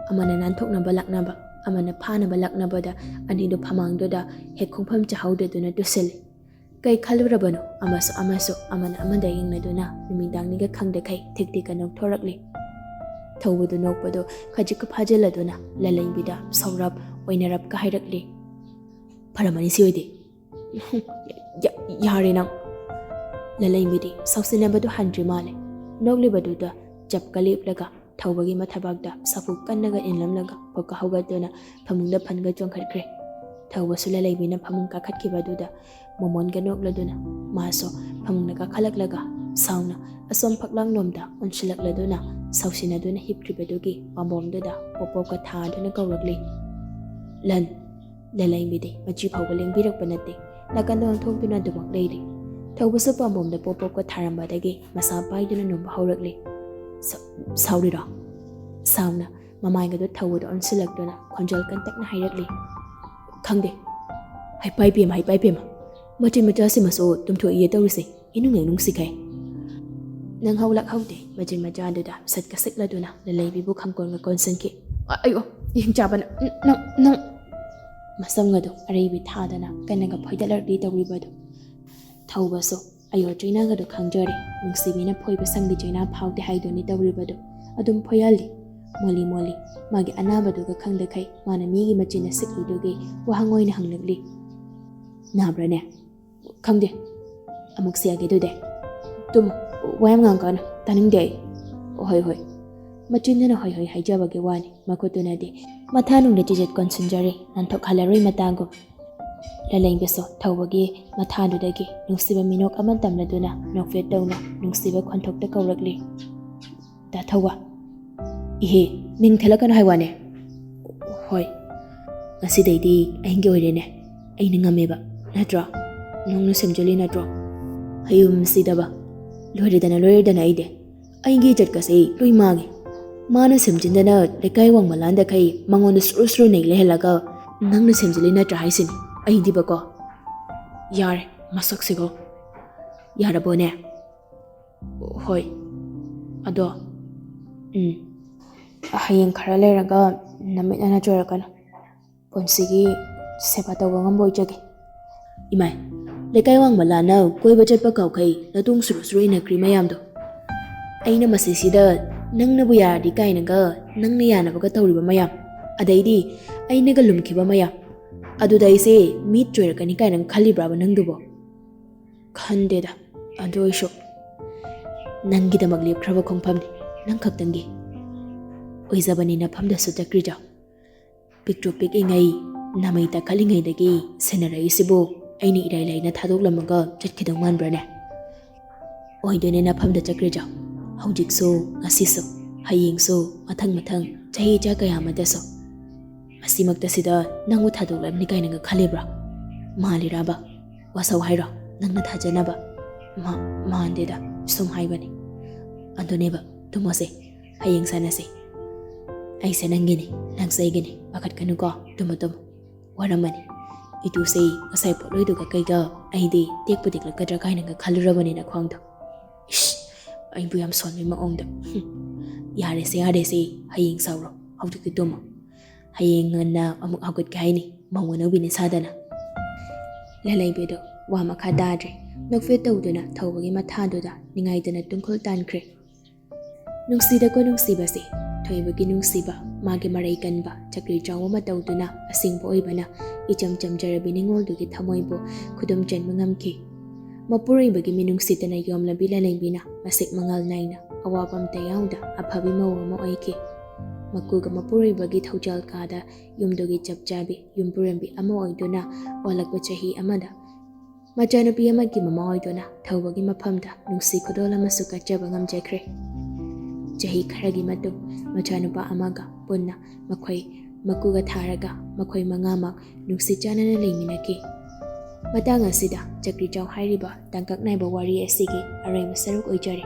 ꯑꯃꯅ ꯅꯥꯟꯊꯣꯛꯅꯕ ꯂꯥꯛꯅꯕ, ꯑꯃꯅ ꯐꯥꯅꯕ ꯂꯥꯛꯅꯕꯗ ꯑꯅꯤꯗꯨ ꯐꯃꯥꯡꯗꯨꯗ ꯍꯦꯛ ꯈꯣꯡꯐꯝ ꯆꯥꯍꯧꯗꯗꯨꯅ ꯇꯨꯁꯤꯜꯂꯤ꯫ ꯀꯩ ꯈꯜꯂꯨꯔꯕꯅꯣ? ꯑꯃꯁꯨ ꯑꯃꯁꯨ, ꯑꯃꯅ ꯑꯃꯗ ꯌꯦꯡꯅꯗꯨꯅ ꯅꯨꯃꯤꯗꯥꯡꯅꯤꯒ ꯈꯪꯗꯈꯩ ꯊꯤꯛ ꯊꯤꯛꯀ ꯅꯣꯛꯊꯣꯔꯛꯂꯤ꯫ ꯊꯧꯕꯗꯨ ꯅꯣꯛꯄꯗꯨ ꯈꯖꯤꯛꯀ ꯐꯥꯖꯤꯜꯂꯗꯨꯅ ꯂꯂꯩꯕꯤꯗ ꯁꯧꯔꯞ ꯑꯣꯏꯅꯔꯞꯀ ꯍꯥꯏꯔꯛꯂꯤ꯫ "ꯐꯔꯝꯃꯅꯤ ꯁꯤ ꯑꯣꯏꯗꯤ"꯫ "ꯌꯥ-, ꯌꯥꯔꯦ ꯅꯪ"꯫ ꯂꯂꯩꯕꯤꯗꯤ ꯁꯥꯎꯁꯤꯟꯅꯕꯗꯨ ꯍꯟꯗ꯭ꯔꯤ ꯃꯥꯜꯂꯦ꯫ ꯅꯣꯛꯂꯤꯕꯗꯨꯗ ꯆꯞꯀ ꯂꯦꯞꯂꯒ ꯊꯧꯕꯒꯤ ꯃꯊꯕꯥꯛꯇ ꯁꯥꯐꯨ ꯀꯟꯅꯒ ꯏꯟꯂꯝꯂꯒ ꯐꯨꯛꯀ ꯍꯧꯒꯠꯇꯨꯅ ꯐꯃꯨꯡꯗ ꯐꯟꯒ ꯆꯣꯡꯈꯠꯈ꯭ꯔꯦ꯫ ꯊꯧꯕꯁꯨ ꯂꯂꯩꯕꯤꯅ ꯐꯃꯨꯡ ꯀꯥꯈꯠꯈꯤꯕꯗꯨꯗ ꯃꯣꯃꯣꯟꯒ ꯅꯣꯛꯂꯗꯨꯅ ꯃꯥꯁꯨ ꯐꯃꯨꯡꯗ ꯀꯥꯈꯠꯂꯛꯂꯒ ꯁꯥꯎꯅ ꯑꯁꯣꯝ ꯐꯛꯂꯥꯡꯂꯣꯝꯗ ꯑꯣꯟꯁꯤꯜꯂꯛꯂꯗꯨꯅ ꯁꯥꯎꯁꯤꯟꯅꯗꯨꯅ ꯍꯤꯞꯈ꯭ꯔꯤꯕꯗꯨꯒꯤ ꯄꯥꯝꯕꯣꯝꯗꯨꯗ ꯄꯣꯞ ꯄꯣꯞꯀ ꯊꯥꯗꯨꯅ ꯀꯧꯔꯛꯂꯤ꯫ "ꯂꯟ, ꯂꯂꯩꯕꯤꯗꯤ ꯃꯆꯤ ꯐꯥꯎꯕ ꯂꯦꯡꯕꯤꯔꯛꯄ ꯅꯠꯇꯦ, ꯅꯥꯀꯟꯗ ꯑꯣꯟꯊꯣꯛꯇꯨꯅ ꯑꯗꯨꯃꯛ ꯂꯩꯔꯤ꯫ ꯊꯧꯕꯁꯨ ꯄꯥꯝꯕꯣꯝꯗ ꯄꯣꯞ ꯄꯣꯞꯀ ꯊꯥꯔꯝꯕꯗꯒꯤ ꯃꯁꯥ ꯄꯥꯏꯗꯨꯅ ꯅꯣꯝꯕ ꯍꯧꯔꯛꯂꯤ꯫ "ꯁ-, ꯁꯥꯎꯔꯤꯔꯣ?" ꯁꯥꯎꯅ ꯃꯃꯥꯏꯒꯗꯨ ꯊꯧꯕꯗ ꯑꯣꯟꯁꯤꯜꯂꯛꯇꯨꯅ ꯈꯣꯟꯖꯦꯜ ꯀꯟꯇꯛꯅ ꯍꯥꯏꯔꯛꯂꯤ꯫ "ꯈꯪꯗꯦ꯫ ꯍꯩꯄꯥꯏ ꯄꯦꯝꯃ, ꯍꯩꯄꯥꯏ ꯄꯦꯝꯃ꯫ ꯃꯆꯤꯟ ꯃꯆꯥꯁꯤꯃꯁꯨ ꯇꯨꯝꯊꯣꯛꯏꯌꯦ ꯇꯧꯔꯤꯁꯦ꯫ ꯏꯅꯨꯡ ꯍꯦꯛ ꯅꯨꯡꯁꯤꯈꯩ"꯫ ꯅꯪ ꯍꯧꯂꯛꯍꯧꯗꯦ ꯃꯆꯤꯟ ꯃꯆꯥꯗꯨꯗ ꯁꯠꯀ ꯁꯤꯛꯂꯗꯨꯅ ꯂꯂꯩꯕꯤꯕꯨ ꯈꯪꯀꯣꯟꯒ ꯀꯣꯟꯁꯤꯟꯈꯤ꯫ "ꯑ-, ꯑꯌꯣ, ꯌꯦꯡ ꯆꯥꯕꯅ, ꯅ-, ꯅꯪ, ꯅꯪ"꯫ ꯃꯁꯝꯒꯗꯣ ꯑꯔꯩꯕꯤ ꯊꯥꯗꯅ ꯀꯟꯅꯒ ꯐꯣꯏꯗꯠꯂꯛꯂꯤ ꯇꯧꯔꯤꯕꯗꯨ꯫ ꯊꯧꯕꯁꯨ ꯑꯌꯣ ꯆꯩꯅꯥꯒꯗꯣ ꯈꯪꯖꯔꯦ꯫ ꯅꯨꯡꯁꯤꯕꯤꯅ ꯐꯣꯏꯕ ꯁꯪꯒꯤ ꯆꯩꯅꯥ ꯐꯥꯎꯗꯦ ꯍꯥꯏꯗꯨꯅꯤ ꯇꯧꯔꯤꯕꯗꯨ꯫ ꯑꯗꯨꯝ ꯐꯣꯏꯍꯜꯂꯤ꯫ ꯃꯣꯂꯤ ꯃꯣꯂꯤ꯫ ꯃꯥꯒꯤ ꯑꯅꯥꯕꯗꯨꯒ ꯈꯪꯗꯈꯩ ꯃꯥꯅ ꯃꯤꯒꯤ ꯃꯆꯤꯟꯅ ꯁꯤꯛꯂꯤꯗꯨꯒꯤ ꯋꯥꯍꯪ ꯑꯣꯏꯅ ꯍꯪꯂꯛꯂꯤ꯫ "ꯅꯥꯕ꯭ꯔꯅꯦ?" "ꯈꯪꯗꯦ꯫ ꯑꯃꯨꯛ ꯁꯦꯛꯑꯒꯦ ꯑꯗꯨꯗꯤ꯫ ꯇꯨꯝꯃꯨ꯫ ꯋꯥ ꯌꯥꯝ ꯉꯥꯡꯀꯅꯨ꯫ ꯇꯥꯅꯤꯡꯗꯦ ꯑꯩ"꯫ "ꯍꯣꯏ, ꯍꯣꯏ"꯫ ꯃꯆꯤꯟꯗꯨꯅ ꯍꯣꯏ ꯍꯣꯏ ꯍꯥꯏꯖꯕꯒꯤ ꯋꯥꯅꯤ, ꯃꯈꯨꯠꯇꯨꯅꯗꯤ ꯃꯊꯥ ꯅꯨꯡꯗ ꯆꯤꯖꯠ ꯀꯣꯟꯁꯤꯟꯖꯔꯤ, ꯅꯥꯟꯊꯣꯛꯍꯜꯂꯔꯣꯏ ꯃꯇꯥꯒꯨꯝ꯫ ꯂꯂꯩꯕꯤꯁꯨ ꯊꯧꯕꯒꯤ ꯃꯊꯥꯗꯨꯗꯒꯤ ꯅꯨꯡꯁꯤꯕ ꯃꯤꯅꯣꯛ ꯑꯃ ꯇꯝꯂꯗꯨꯅ ꯅꯣꯛꯐꯦꯠ ꯇꯧꯅ ꯅꯨꯡꯁꯤꯕ ꯈꯣꯟꯊꯣꯛꯇ ꯀꯧꯔꯛꯂꯤ꯫ "ꯗꯥ ꯊꯧꯕ"꯫ "ꯏꯍꯦ, ꯃꯤꯡ ꯊꯠꯂꯛꯀꯅꯨ ꯍꯥꯏ ꯋꯥꯅꯦ"꯫ "ꯍꯣꯏ꯫ ꯉꯁꯤꯗꯩꯗꯤ ꯑꯍꯤꯡꯒꯤ ꯑꯣꯏꯔꯦꯅꯦ꯫ ꯑꯩꯅ ꯉꯝꯃꯦꯕ, ꯅꯠꯇ꯭ꯔꯣ? ꯅꯪꯅ ꯁꯦꯝꯖꯤꯜꯂꯤ ꯅꯠꯇ꯭ꯔꯣ? ꯍꯌꯨꯝ ꯁꯤꯗꯕ꯫ ꯂꯣꯏꯔꯦꯗꯅ, ꯂꯣꯏꯔꯦꯗꯅ ꯑꯩꯗꯤ꯫ ꯑꯩꯒꯤ ꯏꯖꯠꯀꯁꯦ ꯂꯣꯏ ꯃꯥꯡꯉꯦ꯫ ꯃꯥꯅ ꯁꯦꯝꯖꯤꯟꯗꯅ ꯂꯩꯀꯥꯏ ꯋꯥꯡꯃ ꯂꯥꯟꯗꯈꯩ ꯃꯉꯣꯟꯗ ꯁꯨꯔꯨ ꯁꯨꯔꯨ ꯅꯩ ꯂꯩꯍꯜꯂꯒ ꯅꯪꯅ ꯁꯦꯝꯖꯤꯜꯂꯤ ꯅꯠꯇ꯭ꯔꯥ ꯍꯥꯏꯁꯤꯅꯤ? ꯑꯩꯗꯤꯕꯀꯣ"꯫ "ꯌꯥꯔꯦ, ꯃꯁꯛꯁꯤꯒꯣ꯫ ꯌꯥꯔꯕꯣꯅꯦ?" "ꯍꯣꯏ꯫ ꯑꯗꯣ, ꯎꯝ, ꯍꯌꯦꯡ ꯈꯔ ꯂꯩꯔꯒ ꯅꯃꯤꯠ ꯅꯅꯥ ꯆꯣꯏꯔꯛꯀꯅꯨ꯫ ꯄꯨꯟꯁꯤꯒꯤ ꯁꯦꯕꯥ ꯇꯧꯕ ꯉꯝꯕ ꯑꯣꯏꯖꯒꯦ"꯫ ꯏꯃꯥꯏ, ꯂꯩꯀꯥꯏ ꯋꯥꯡꯃ ꯂꯥꯟꯅ ꯀꯣꯏꯕ ꯆꯠꯄ ꯀꯥꯎꯈꯩ ꯅꯇꯣꯡ ꯁꯨꯔꯨ ꯁꯨꯔꯨ ꯏꯟꯅꯈ꯭ꯔꯤ ꯃꯌꯥꯝꯗꯣ꯫ ꯑꯩꯅ ꯃꯁꯤꯁꯤꯗ ꯅꯪꯅꯕꯨ ꯌꯥꯔꯗꯤ ꯀꯥꯏꯅꯒ ꯅꯪꯅ ꯌꯥꯅꯕꯒ ꯇꯧꯔꯤꯕ ꯃꯌꯥꯝ, ꯑꯗꯩꯗꯤ ꯑꯩꯅꯒ ꯂꯨꯝꯈꯤꯕ ꯃꯌꯥꯝ, ꯑꯗꯨꯗ ꯑꯩꯁꯦ ꯃꯤꯠ ꯆꯣꯏꯔꯛꯀꯅꯤ ꯀꯥꯏꯅ ꯈꯜꯂꯤꯕ꯭ꯔꯥꯕ ꯅꯪꯗꯨꯕꯣ? ꯈꯟꯗꯦꯗ꯫ ꯑꯗꯨ ꯑꯣꯏꯁꯨ ꯅꯪꯒꯤꯗꯃꯛ ꯂꯦꯞꯈ꯭ꯔꯕ ꯈꯣꯡꯐꯝꯅꯤ, ꯅꯪ ꯈꯛꯇꯪꯒꯤ꯫ ꯑꯣꯏꯖꯕꯅꯤ ꯅꯐꯝꯗꯁꯨ ꯆꯠꯈ꯭ꯔꯤꯗꯣ꯫ ꯄꯤꯛꯇ꯭ꯔꯨ ꯄꯤꯛꯏꯉꯩ ꯅꯃꯩ ꯇꯥꯈꯠꯂꯤꯉꯩꯗꯒꯤ ꯁꯦꯟꯅꯔꯛꯏꯁꯤꯕꯨ ꯑꯩꯅ ꯏꯔꯥꯏ ꯂꯥꯏꯅ ꯊꯥꯗꯣꯛꯂꯝꯃꯒ ꯆꯠꯈꯤꯗꯧ ꯃꯥꯟꯕ꯭ꯔꯅꯦ? ꯑꯣꯏꯗꯣꯏꯅꯦ, ꯅꯐꯝꯗ ꯆꯠꯈ꯭ꯔꯤꯖꯥꯎ꯫ ꯍꯧꯖꯤꯛꯁꯨ, ꯉꯁꯤꯁꯨ, ꯍꯌꯦꯡꯁꯨ, ꯃꯊꯪ ꯃꯊꯪ ꯆꯍꯤ ꯏꯆꯥ ꯀꯌꯥ ꯑꯃꯗꯁꯨ꯫ ꯃꯁꯤꯃꯛꯇꯁꯤꯗ ꯅꯪꯕꯨ ꯊꯥꯗꯣꯛꯂꯝꯅꯤ ꯀꯥꯏꯅꯒ ꯈꯜꯂꯤꯕ꯭ꯔꯥ? ꯃꯥꯜꯂꯤꯔꯕ? ꯋꯥꯁꯧ ꯍꯥꯏꯔꯣ, ꯅꯪꯅ ꯊꯥꯖꯅꯕ? ꯃꯥ-, ꯃꯥꯟꯗꯦꯗ, ꯁꯨꯝ ꯍꯥꯏꯕꯅꯤ꯫ ꯑꯗꯨꯅꯦꯕ, ꯇꯨꯝꯃꯣꯁꯦ, ꯍꯌꯦꯡ ꯁꯥꯟꯅꯁꯦ꯫ ꯑꯩꯁꯦ ꯅꯪꯒꯤꯅꯤ, ꯅꯪꯁꯨ ꯑꯩꯒꯤꯅꯤ, ꯄꯥꯈꯠꯀꯅꯨꯀꯣ, ꯇꯨꯝꯃꯣ ꯇꯨꯝꯃꯣ꯫ ꯋꯥꯔꯝꯃꯅꯤ꯫ ꯏꯇꯨꯁꯦ ꯉꯁꯥꯏ ꯄꯣꯠꯂꯣꯏꯗꯨꯒ ꯀꯩꯒ ꯑꯩꯗꯤ ꯇꯦꯛꯄꯨ ꯇꯦꯛꯂꯛꯀꯗ꯭ꯔꯥ ꯀꯥꯏꯅꯒ ꯈꯜꯂꯨꯔꯕꯅꯤꯅ ꯈ꯭ꯋꯥꯡꯗꯣ꯫ ꯏꯁ, ꯑꯩꯕꯨ ꯌꯥꯝ ꯁꯣꯟꯕꯩ ꯃꯑꯣꯡꯗ꯫ ꯍꯨꯝ꯫ ꯌꯥꯔꯦꯁꯦ, ꯌꯥꯔꯦꯁꯦ, ꯍꯌꯦꯡ ꯁꯥꯎꯔꯣ, ꯍꯧꯖꯤꯛꯇꯤ ꯇꯨꯝꯃꯣ꯫ ꯍꯌꯦꯡ ꯉꯟꯅ ꯑꯃꯨꯛ ꯍꯧꯒꯠꯀꯦ ꯍꯥꯏꯅꯤ, ꯃꯧ ꯑꯅꯧꯕꯤꯅꯤ ꯁꯥꯗꯅ꯫ ꯂꯂꯩꯕꯤꯗꯣ ꯋꯥ ꯃꯈꯥ ꯇꯥꯗ꯭ꯔꯦ꯫ ꯅꯣꯛꯐꯦꯠ ꯇꯧꯗꯨꯅ ꯊꯧꯕꯒꯤ ꯃꯊꯥꯗꯨꯗ ꯅꯤꯡꯉꯥꯏꯗꯅ ꯇꯨꯡꯈꯨꯜ ꯇꯥꯟꯈ꯭ꯔꯦ꯫ ꯅꯨꯡꯁꯤꯗꯀꯣ ꯅꯨꯡꯁꯤꯕꯁꯦ, ꯊꯣꯏꯕꯒꯤ ꯅꯨꯡꯁꯤꯕ, ꯃꯥꯒꯤ ꯃꯔꯩ ꯀꯟꯕ, ꯆꯀ꯭ꯔꯤ ꯆꯥꯎꯕ ꯃꯇꯧꯗꯨꯅ ꯑꯁꯦꯡꯕ ꯑꯣꯏꯕꯅ ꯏꯆꯝ ꯆꯝꯖꯔꯕꯤ ꯅꯤꯉꯣꯜꯗꯨꯒꯤ ꯊꯃꯣꯏꯕꯨ ꯈꯨꯗꯨꯝ ꯆꯟꯕ ꯉꯝꯈꯤ꯫ ꯃꯄꯨꯔꯣꯏꯕꯒꯤ ꯃꯤꯅꯨꯡꯁꯤꯇꯅ ꯌꯣꯝꯂꯕꯤ ꯂꯂꯩꯕꯤꯅ ꯃꯁꯛ ꯃꯉꯥꯜ ꯅꯥꯏꯅ, ꯑꯋꯥꯕ ꯑꯝꯇ ꯌꯥꯎꯗ ꯑꯐꯕꯤ ꯃꯧ ꯑꯃ ꯑꯣꯏꯈꯤ꯫ ꯃꯀꯨꯒ ꯃꯄꯨꯔꯣꯏꯕꯒꯤ ꯊꯧꯖꯥꯜ ꯀꯥꯗ ꯌꯨꯝꯗꯨꯒꯤ ꯆꯞ ꯆꯥꯕꯤ ꯌꯨꯝꯕꯨꯔꯦꯝꯕꯤ ꯑꯃ ꯑꯣꯏꯗꯨꯅ ꯑꯣꯜꯂꯛꯄ ꯆꯍꯤ ꯑꯃꯗ ꯃꯆꯥꯅꯨꯄꯤ ꯑꯃꯒꯤ ꯃꯃꯥ ꯑꯣꯏꯗꯨꯅ ꯊꯧꯕꯒꯤ ꯃꯐꯝꯗ ꯅꯨꯡꯁꯤ ꯈꯨꯗꯣꯜ ꯑꯃꯁꯨ ꯀꯠꯆꯕ ꯉꯝꯖꯈ꯭ꯔꯦ꯫ ꯆꯍꯤ ꯈꯔꯒꯤ ꯃꯇꯨꯡ ꯃꯆꯥꯅꯨꯄꯥ ꯑꯃꯒ ꯄꯨꯟꯅ ꯃꯈꯣꯏ ꯃꯀꯨꯒ ꯊꯥꯔꯒ ꯃꯈꯣꯏ ꯃꯉꯥꯃꯛ ꯅꯨꯡꯁꯤ ꯆꯥꯟꯅꯅ ꯂꯩꯃꯤꯟꯅꯈꯤ꯫ ꯃꯇꯥꯡ ꯑꯁꯤꯗ ꯆꯀ꯭ꯔꯤ ꯆꯥꯎ ꯍꯥꯏꯔꯤꯕ ꯇꯥꯡꯀꯛ ꯅꯥꯏꯕ ꯋꯥꯔꯤ ꯑꯁꯤꯒꯤ ꯑꯔꯣꯏꯕ ꯁꯔꯨꯛ ꯑꯣꯏꯖꯔꯦ꯫